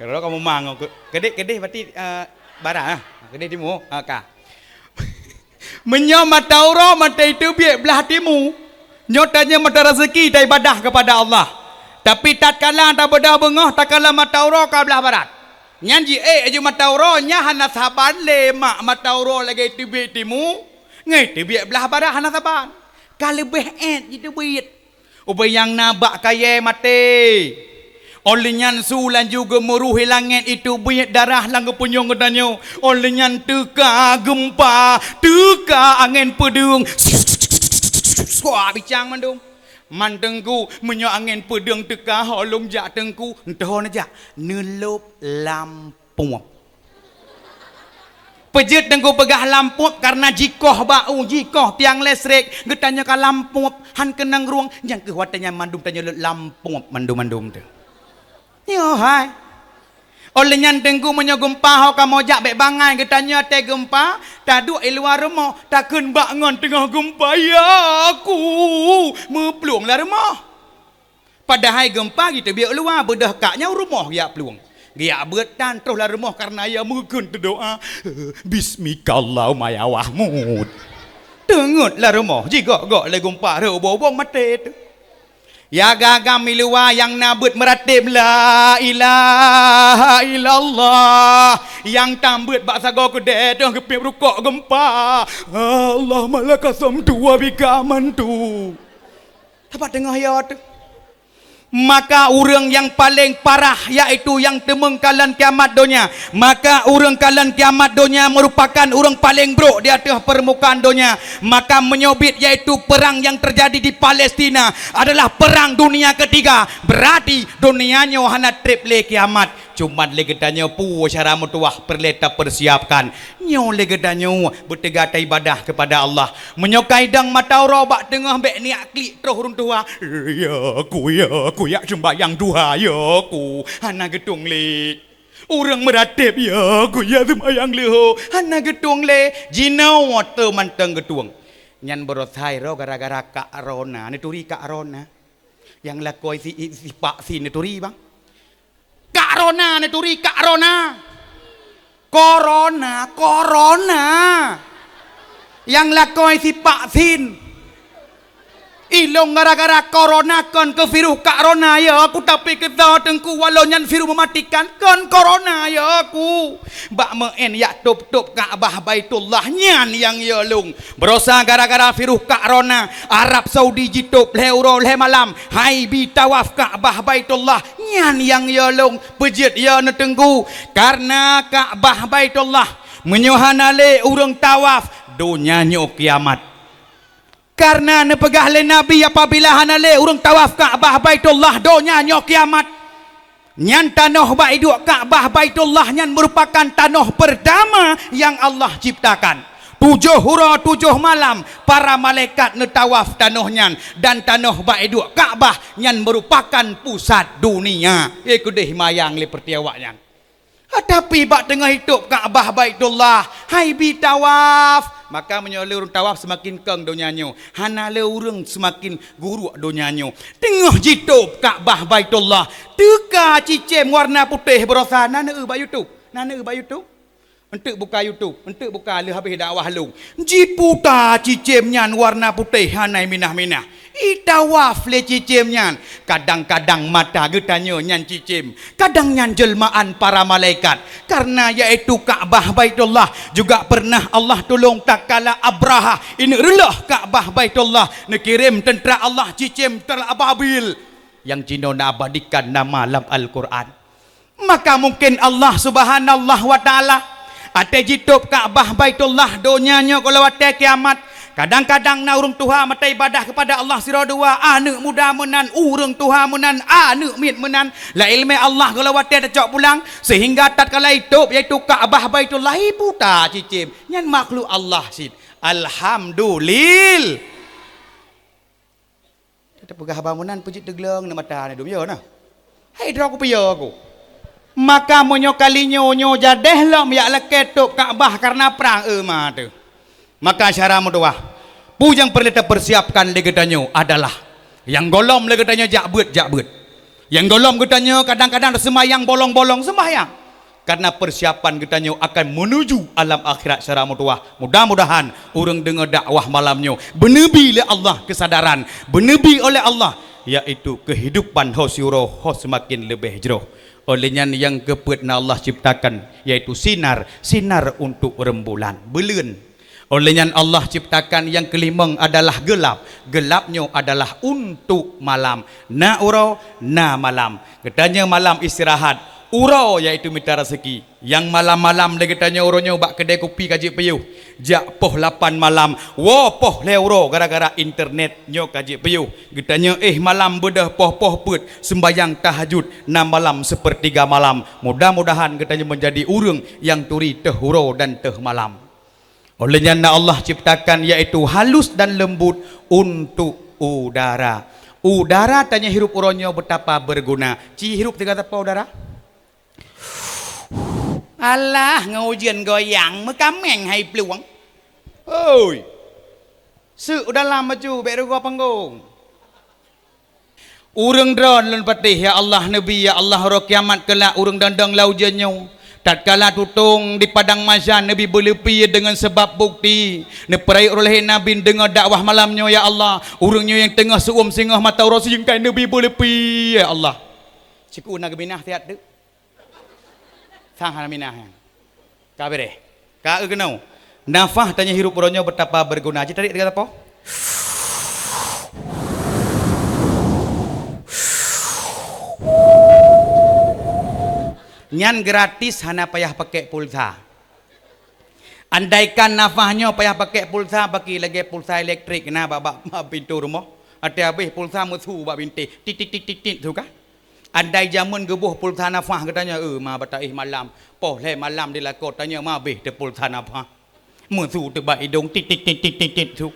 Kalau kamu mang, ke-, keudeh, keudeh berarti, eh, barat, ha? Keudeh timu, ha, ka. Meunyoe mata uroe mata teubiet blah timu, nyoe tanyoe mata rezeki taibadah kepada Allah. Tapi tatkala tabeudôh beungoh, tatkala mata uroe ka blah barat. Nyan jiék aju mata uroe, nyan hana saban lé mak mata uroe lagèe teubiet timu, ngon teubiet blah barat hana saban. Ka leubeh èt jiteubiet. Ubé nyang na bak kayèe maté. Óh lheueh nyan su laju geumeuruh i langèt, iteubiet darah lam geupunyueng geutanyoe. Óh lheueh nyan teuka geumpa, teuka angén peudeueng. Sua bicang mandum. Man Teungku, meunyoe angén peudeueng teuka ho lôn jak Teungku, entah ho neujak, neulôb lam pueb. Peue jeuet Teungku peugah lam pueb, kareuna jikoh bak u, jikoh tiang listrik, geutanyoe ka lam pueb, han keunong rueng, nyang keuh watèe nyan mandum tanyoe lôb lam pueb mandum-mandum teuh. Nyoe hai. Óh lheueh nyan Teungku meunyoe geumpa ho kamoe jak bèk bangai, geutanyoe watèe geumpa, taduek i luwa rumoh, takheun bak ngon teungoh geumpa, "Ya aku!" Meuplueng lam rumoh. Padahai geumpa jiteubiet u luwa, beudôh kak nyan u rumoh geujak plueng. Geujak beuet tan troh lam rumoh kareuna ya meukheun teudoa, "Bismikallahumma ya Wahmud." Teungeut lam rumoh, jigok-gok lé geumpa rhot ubong-ubong maté teuh. Ya agam-agam i luwa nyang na beuet meuratéb la ilaha illallah, nyang tam beuet bak sagoe keudè teuh geupiep rukok geumpa. Allahumma laka sumtu wa bika amantu. Teuma teungoh ya teuh. Maka ureuëng nyang paleng parah yaitu nyang teumeung kalon kiamat donya. Maka ureuëng kalon kiamat donya meurupakan ureuëng paleng brok di ateueh peurmukaan donya. Maka meunyoe biet yaitu peurang nyang teujadi di Palestina adalah Perang Dunia Ketiga. Beurati donya nyoe hana treb lé kiamat. Cuman lé geutanyoe peue cara meutuwah peureulée tapeusiapkan. Nyoe lé geutanyoe beuteuga taibadah keupada Allah. Meunyoe ka idong mata uroe bak teungoh bék niyak klik troh ureuëng tuha. Ya aku, ya aku, yak seumbahyang duha, ya aku. Hana geutueng lé. Ureuëng meuratéb, ya aku, ya seumbahyang leuho. Hana geutueng lé. Jinoe teu mantong geutueng. Nyan beurosai roh gara-gara kak rona. Neuturi kak rona. Nyang lakôi si, si pak si neuturi, bang. Kak rona neuturi, kak rona. Korona, korona. Nyang lakôi si pak sin. Ilong gara-gara korona kon keu virus kak rona, ya aku, tapi keu soe teungku walau nyan virus mematikan kon korona, ya aku. Bak meu'en yak tôb-tôb Ka'bah Baitullah nyan nyang ya lông. Beurosai gara-gara virus kak rona, Arab Saudi jitôb lhée uroe lhée malam, hai bi tawaf Ka'bah Baitullah, nyan nyang ya lông. Peue jeuet ya neuteungku? Kareuna Ka'bah Baitullah meunyoe hana lé ureuëng tawaf, donya nyoe kiamat. Kareuna neupeugah lé Nabi apabila hana lé ureuëng tawaf Ka'bah Baitullah, donya nyoe kiamat. Nyan tanoh bak iduek Ka'bah Baitullah nyan meurupakan tanoh peurtama nyang Allah ciptakan. Tujoh uroe tujoh malam para malaikat neutawaf tanoh nyan, dan tanoh bak iduek Ka'bah nyan meurupakan pusat dunia. Éh keudeh mayang lé peurti awak nyan. Tapi bak teungoh itôb Ka'bah Baitullah, hai bi tawaf. Maka meunyoe lé ureuëng tawaf seumaken kong donya nyoe, hana lé ureuëng seumaken guruk donya nyoe. Teungoh jitôb Ka'bah Baitullah, teuka cicém warna putéh beurosai, na neueu bak YouTube. Na neueu bak YouTube. Enteuk buka YouTube, enteuk buka lheueh habéh dakwah lôn. Jiputa cicém nyan warna putéh hana minah-minah. Itawaf lé cicém nyan. Kadang-kadang mata geutanyoe nyan cicém, kadang nyan jelmaan para malaikat. Karena yaitu Ka'bah Baitullah juga pernah Allah tulông tatkala Abrahah ineuk reuloh Ka'bah Baitullah, neukirém teuntra Allah cicém teurababil. Nyang jinoe neuabadikan nama lam Al-Qur'an. Maka mungkin Allah Subhanahu wa Ta'ala até jitôb Ka'bah Baitullah donya nyoe gohlom watée kiamat. Kadang-kadang na ureuëng tuha mata ibadah kepada Allah sidroe dua, aneuëk muda meunan, ureuëng tuha meunan, aneuëk miet meunan. Lam iéleumé Allah gohlom watée tacok pulang, sehingga tatkala itôb yaitu Ka'bah Baitullah iputa cicém. Nyan makhluk Allah cit. Alhamdulil. Teupeugah haba meunan peujeuet teugleueng neuk mata neudum, yo na. Hai droe kupiôh ku. Maka meunyoe kali nyoe, nyoe jadeh lom jak lakée tôb Ka'bah kareuna prang, eu ma teuh. Maka syedara meutuwah, peue nyang peureulée tapeusiapkan lé geutanyoe adalah nyang gohlom lé geutanyoe jak beuet, jak beuet. Nyang gohlom geutanyoe kadang-kadang seumayang bolong-bolong seumayang. Karena persiapan geutanyoe akan menuju alam akhirat secara mudah. Mudah-mudahan ureuëng deungoe dakwah malam nyoe beuneubi lé Allah kesadaran, beuneubi oleh Allah, yaitu kehidupan ho siuroe ho semakin leubeh jroh. Oleh nyan nyang keupeuet na Allah ciptakan, yaitu sinar, sinar untuk rembulan, buleuen. Oleh nyan Allah ciptakan nyang keulimong adalah geulab. Geulab nyoe adalah untuk malam. Na uroe, na malam. Geutanyoe malam istirahat. Uroe yaitu mita raseuki. Nyang malam-malam lé geutanyoe uroe nyoe bak keudée kupi ka jeuet piôh. Jak poh lapan malam, woe poh lhée uroe gara-gara internet nyoe ka jeuet piôh. Geutanyoe éh malam beudôh poh-poh peuet seumbahyang tahajud, na malam seupeurtiga malam. Mudah-mudahan geutanyoe meunjadi ureuëng nyang turi teuh uroe dan teuh malam. Oleh nyan na Allah ciptakan yaitu halus dan lembut untuk udara. Udara tanyoe hirup uroe nyoe betapa berguna. Ci hirup teuga sapo udara? Alah, ngon ujeuen goyang meukaméng hai plueng. Hoi. Seuk u dalam maju bék rugoe panggong. Ureuëng droen lôn patéh, ya Allah, neubi, ya Allah, uroe kiamat keulak ureuëng dong-dong lam ujeuen nyoe. Tatkala tutong di padang mahsyar neubi beuleupie deungon sabab bukti. Neupeurayeuk roh lahé Nabi deungon dakwah malam nyoe, ya Allah. Ureuëng nyoe nyang teungoh seuuem singoh mata uroe sijeungkai neubi beuleupie, ya Allah. Siku na geuminah siat teuk. Sang hana minah nyan. Ka beureh. Ka eu keunoe. Nafah tanyoe hirup uroe nyoe betapa berguna. Cit tarék teuga sapo? Nyan gratis, hana payah pakai pulsa. Andaikan nafah nyoe payah pakai pulsa, baki lagée pulsa elektrik na bak, bak, bak pintoe rumoh. Até habéh pulsa meusu bak bintéh. Tit, tit, tit, tit, tit, su ka. Andai jameun geuboh pulsa nafah geutanyoe, eu, ma bataih malam, poh lhée malam di lakoe tanyoe ma abéh teuh pulsa nafah. Meusu teuh bak idong, tit, tit, tit, tit, tit, tit, su.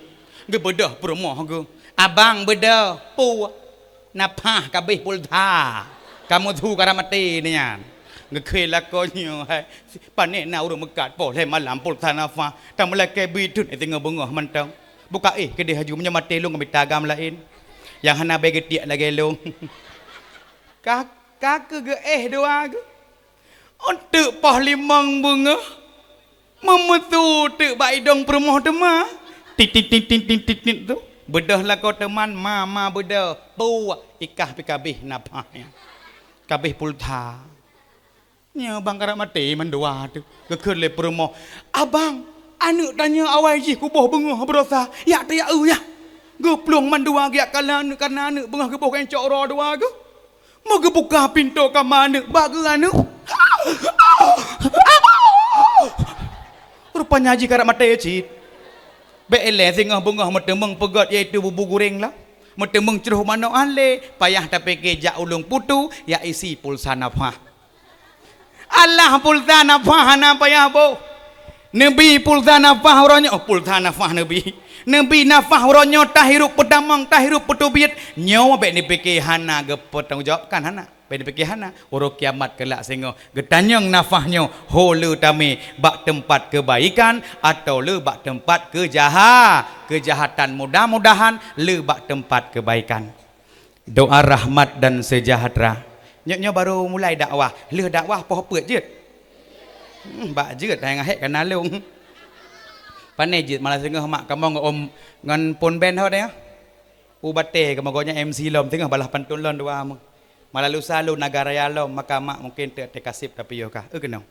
Geubeudôh peurumoh geuh, "Abang, beudôh, peue nafah ka abéh pulsa. Ka meusu ka rab maté nyan." Geukheun lakoe nyoe, hai, pané na ureuëng meukat poh lhée malam pulsa nafah. Tameulakée bit dun singoh beungoh mantong. Buka éh keudeh laju, meunyoe maté lôn ka mita agam laén. Nyang hana bèe geutiek lagée lôn. Ka, ka keuh geuéh dua geuh. Eunteuk poh limong beungoh, meumeusu teuk bak idong peurumoh teuma. Tit, tit, tit, tit, tit, tit, tit tu. Beudôh lakoe teuma, "Ma, ma, beudôh. Peue, ikah pih ka abéh nafah nyan. Ka abéh pulsa." Nyoe bang karab maté mandua teuh. Geukheun lé peurumoh, "Abang, aneuëk tanyoe awai jih kuboh beungoh beudosa, jak teuyak eu yah." Geuplueng mandua geujak kalon aneuëk, kareuna aneuëk beungoh geuboh ka incok uroe dua geuh. Meugeubuka pintoe kama aneuëk, bak geuh aneuëk. Rupanya jih karab maté cit. Bèk ilée singoh beungoh meuteumeung peugét, yaitu bubu guréng lah. Meuteumeung cruh manok han lé, payah tapike jak u lueng putu, jak isi pulsa nafah. Alah, pulsa nafah hana payah boh. Neubi pulsa nafah uroe nyoe, oh, pulsa nafah neubi. Neubi nafah uroe nyoe tahirup peutamong, tahirup peuteubiet. Nyoe bèk neupike hana geupeutanggung jawab, kan hana. Bèk neupike hana. Uroe kiamat keulak singoh geutanyong nafah nyoe ho le tamé, bak teumpat keubaikan atawa le bak teumpat keujaha-, keujahatan. Mudah-mudahan le bak teumpat keubaikan. Doa rahmat dan seujahteura. Nyoe, nyoe barô mulai dakwah. Lheueh dakwah poh peuet jeuet. Hmm, bak jeuet hai ngahek kana lông. Pane jeuet malah singoh mak kamoe ngon om ngon pon ben ho deh. U batée kamoe gobnyan M C lom singoh balah pantun lom dua meuh. Malah lusa lôn na raya lom maka mak mungkin teuk teu kaseb tapi yoh kah. Eu keunoe.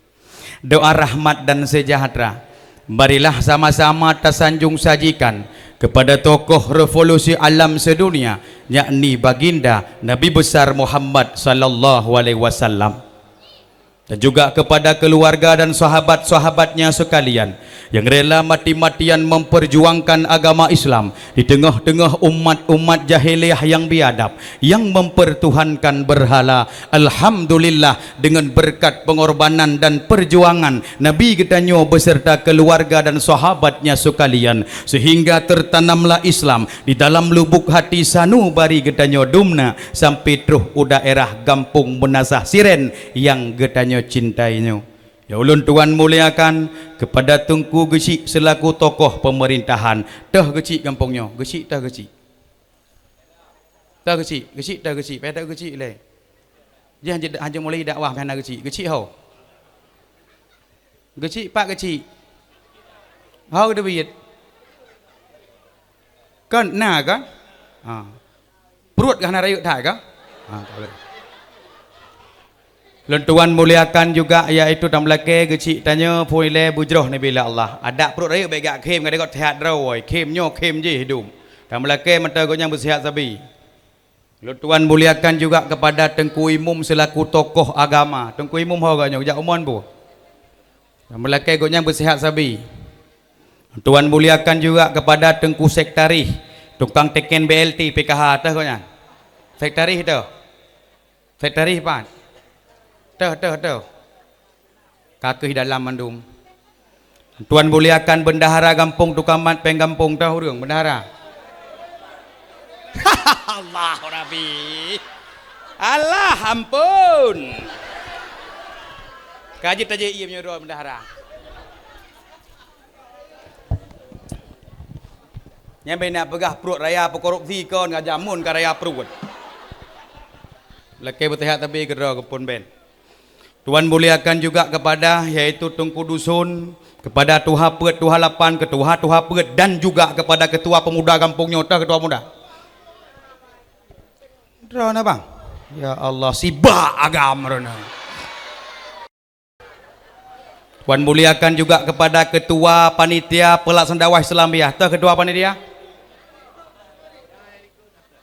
Doa rahmat dan sejahtera marilah sama-sama tasanjung sajikan kepada tokoh revolusi alam sedunia, yakni Baginda Nabi Besar Muhammad sallallahu alaihi wasallam. Dan juga kepada keluarga dan sahabat-sahabatnya sekalian yang rela mati-matian memperjuangkan agama Islam di tengah-tengah umat-umat jahiliyah yang biadab, yang mempertuhankan berhala. Alhamdulillah, dengan berkat pengorbanan dan perjuangan Nabi geutanyoe beserta keluarga dan sahabatnya sekalian, sehingga tertanamlah Islam di dalam lubuk hati sanubari geutanyoe dumna sampai troh u daerah Gampông Meunasah Siren nyang geutanyoe cintai nyoe. Ya ulôn tuan muliakan kepada Teungku Geuchik selaku tokoh pemerintahan. Teuh Geuchik gampông nyoe, Geuchik teuh Geuchik. Teuh Geuchik, Geuchik teuh Geuchik, payah teuh Geuchik lé. Jih hanjeuet, hanjeuet mulai dakwah meuhana Geuchik. Geuchik ho. Geuchik pat Geuchik. Ho geuteubiet. Kon na kan? Ha. Pruet gah na rayeuk that kah? Ha, tak boleh. Lôn tuan muliakan juga yaitu tameulakée Geuchik tanyoe phon ilée beujroh neubi lé Allah. Adak pruet rayeuk bék gak khém ka dikot sehat droe, khém nyoe khém jih hidup. Tameulakée mantong gobnyan beusehat sabe. Lôn tuan muliakan juga kepada Teungku Imum selaku tokoh agama. Teungku Imum ho geuh nyoe jak umon bu. Tameulakée gobnyan beusehat sabe. Tuan muliakan juga kepada Teungku Sektarih, tukang teken B L T P K H teuh gobnyan. Sektarih teuh. Sektarih pat. Teuh, teuh, teuh. Ka keuh dalam mandum. Tuan muliakan bendahara gampông tukang mat péng gampông teuh ureuëng bendahara. Allah Rabbi. Allah ampun. Ka jeuet tajak ie meunyoe droe bendahara. Nyan bak na peugah pruet raya peukorupsi kon ka jameun ka raya pruet. Lakée beutehat tabi keudroe keupeuen ben. Tuan muliakan juga kepada yaitu Teungku Dusun, kepada Tuha Peuet, Tuha Lapan, Ketuha Tuha Peuet dan juga kepada ketua pemuda gampông nyoe teuh ketua pemuda. Droe na bang. Ya Allah sibak agam droe na. Wan muliakan juga kepada ketua panitia pelaksana dakwah Islam biah. Teuh ketua panitia?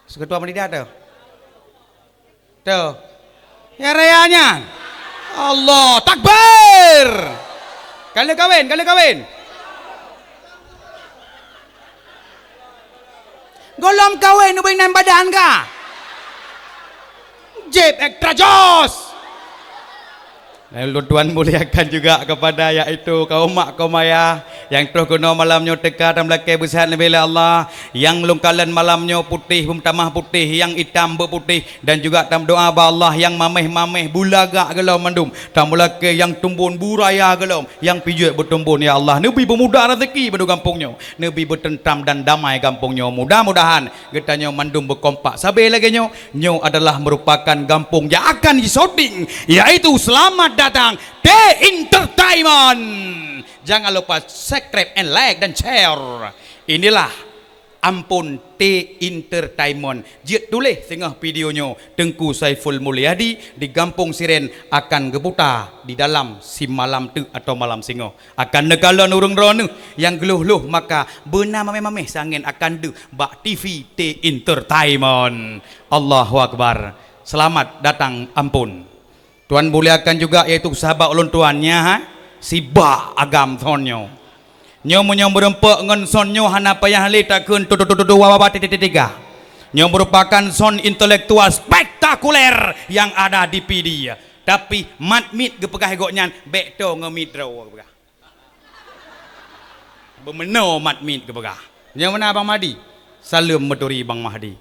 Ketua panitia teuh? Teuh. Ya raya nyan. Allah takbir. Kali kawin, kali kawin. Golom kawin ubeng nan badan ka. Jeb extra jos. Dan ulôn tuan muliakan juga kepada yaitu kaum mak kaum ayah yang troh keunoe malam nyoe teuka dan meulakée beusehat leubeh lé Allah. Yang lôn kalon malam nyoe putéh beumeutamah putéh, yang itam beuputéh dan juga tameudoa bak Allah yang mameh-mameh beulagak geulom mandum. Tameulakée nyang tumbon buraya geulom, nyang pijuet beutumbon ya Allah. Neubi beumudah raseuki bandum gampông nyoe, neubi beuteuntram dan damai gampông nyoe. Mudah-mudahan geutanyoe mandum beukompak sabe lagée nyoe. Nyoe adalah merupakan gampông nyang akan jisyuting, yaitu selamat datang T Entertainment. Jangan lupa subscribe and like dan share. Inilah Ampôn T Entertainment. Jeuet tuléh singoh video nyoe, Teungku Saiful Mulyadi di Gampông Siren akan geuputa di dalam simalam teuk atau malam singoh. Akan neukalon ureuëng droeneuh nyang geuloh-loh maka beuna mameh-mameh sangen akan deuh bak T V T Entertainment. Allahu Akbar. Selamat datang Ampôn. Tuan muliakan juga yaitu sahabat ulôn tuan nyan, ha? Sibak agam son nyoe. Nyoe meunyoe meureumpok ngon son nyoe hana payah lé takheun tutu-tutu-tutu wawa tiga-tiga. Nyoe merupakan son intelektual spektakuler yang ada di Pidie. Tapi mat miet geupeugah gobnyan bék to ngon miet droe geupeugah. Beumeunoe mat miet geupeugah. Nyang meunan Bang Mahdi. Saleuem meuturi Bang Mahdi.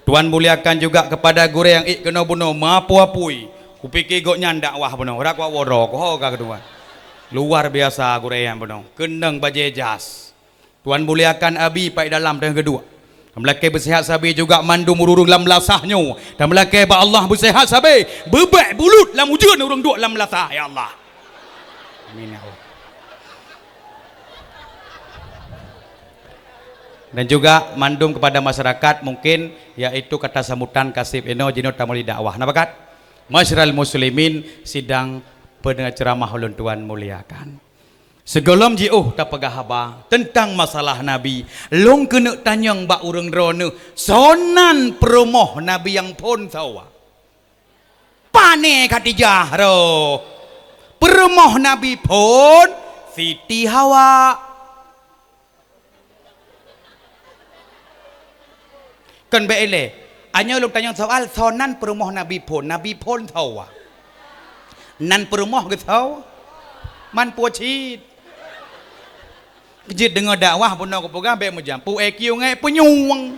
Tuan muliakan juga kepada gurée nyang ék keunoe bunoe meuapui-apui. Kupike gobnyan dakwah bunoe. Rak wak woro koho ka keudua. Luar biasa gurée nyang bunoe. Keunong bajée jas. Tuan muliakan abi pai dalam teuh geuduek. Tameulakée beusehat sabe juga mandum ureuëng lam lasah nyoe. Tameulakée bak Allah beusehat sabe, beubek bulut lam ujeuen ureuëng duek lam lasah, ya Allah. Amin ya Allah. Dan juga mandum kepada masyarakat mungkin, yaitu kata sambutan kasib inoe jinoe tamuli dakwah. Napa kat? Masyarul muslimin, sidang pendengar ceramah ulôn tuan muliakan. Sigohlom jiôh tapeugah haba teuntang masalah Nabi, lôn keuneuk tanyong bak ureuëng droeneueh, soe nan peurumoh Nabi nyang phon sawa? Pane Khadijah roh. Peurumoh Nabi phon Siti Hawa. Kon bék ilée. Anyoe lôn tanyong soal, soe nan peurumoh Nabi phon? Nabi phon sawa? Nan peurumoh geusawa? Man peue cit? Jeuet deungoe dakwah bunoe kupeugah bék meujampu E Q ngon punyueng.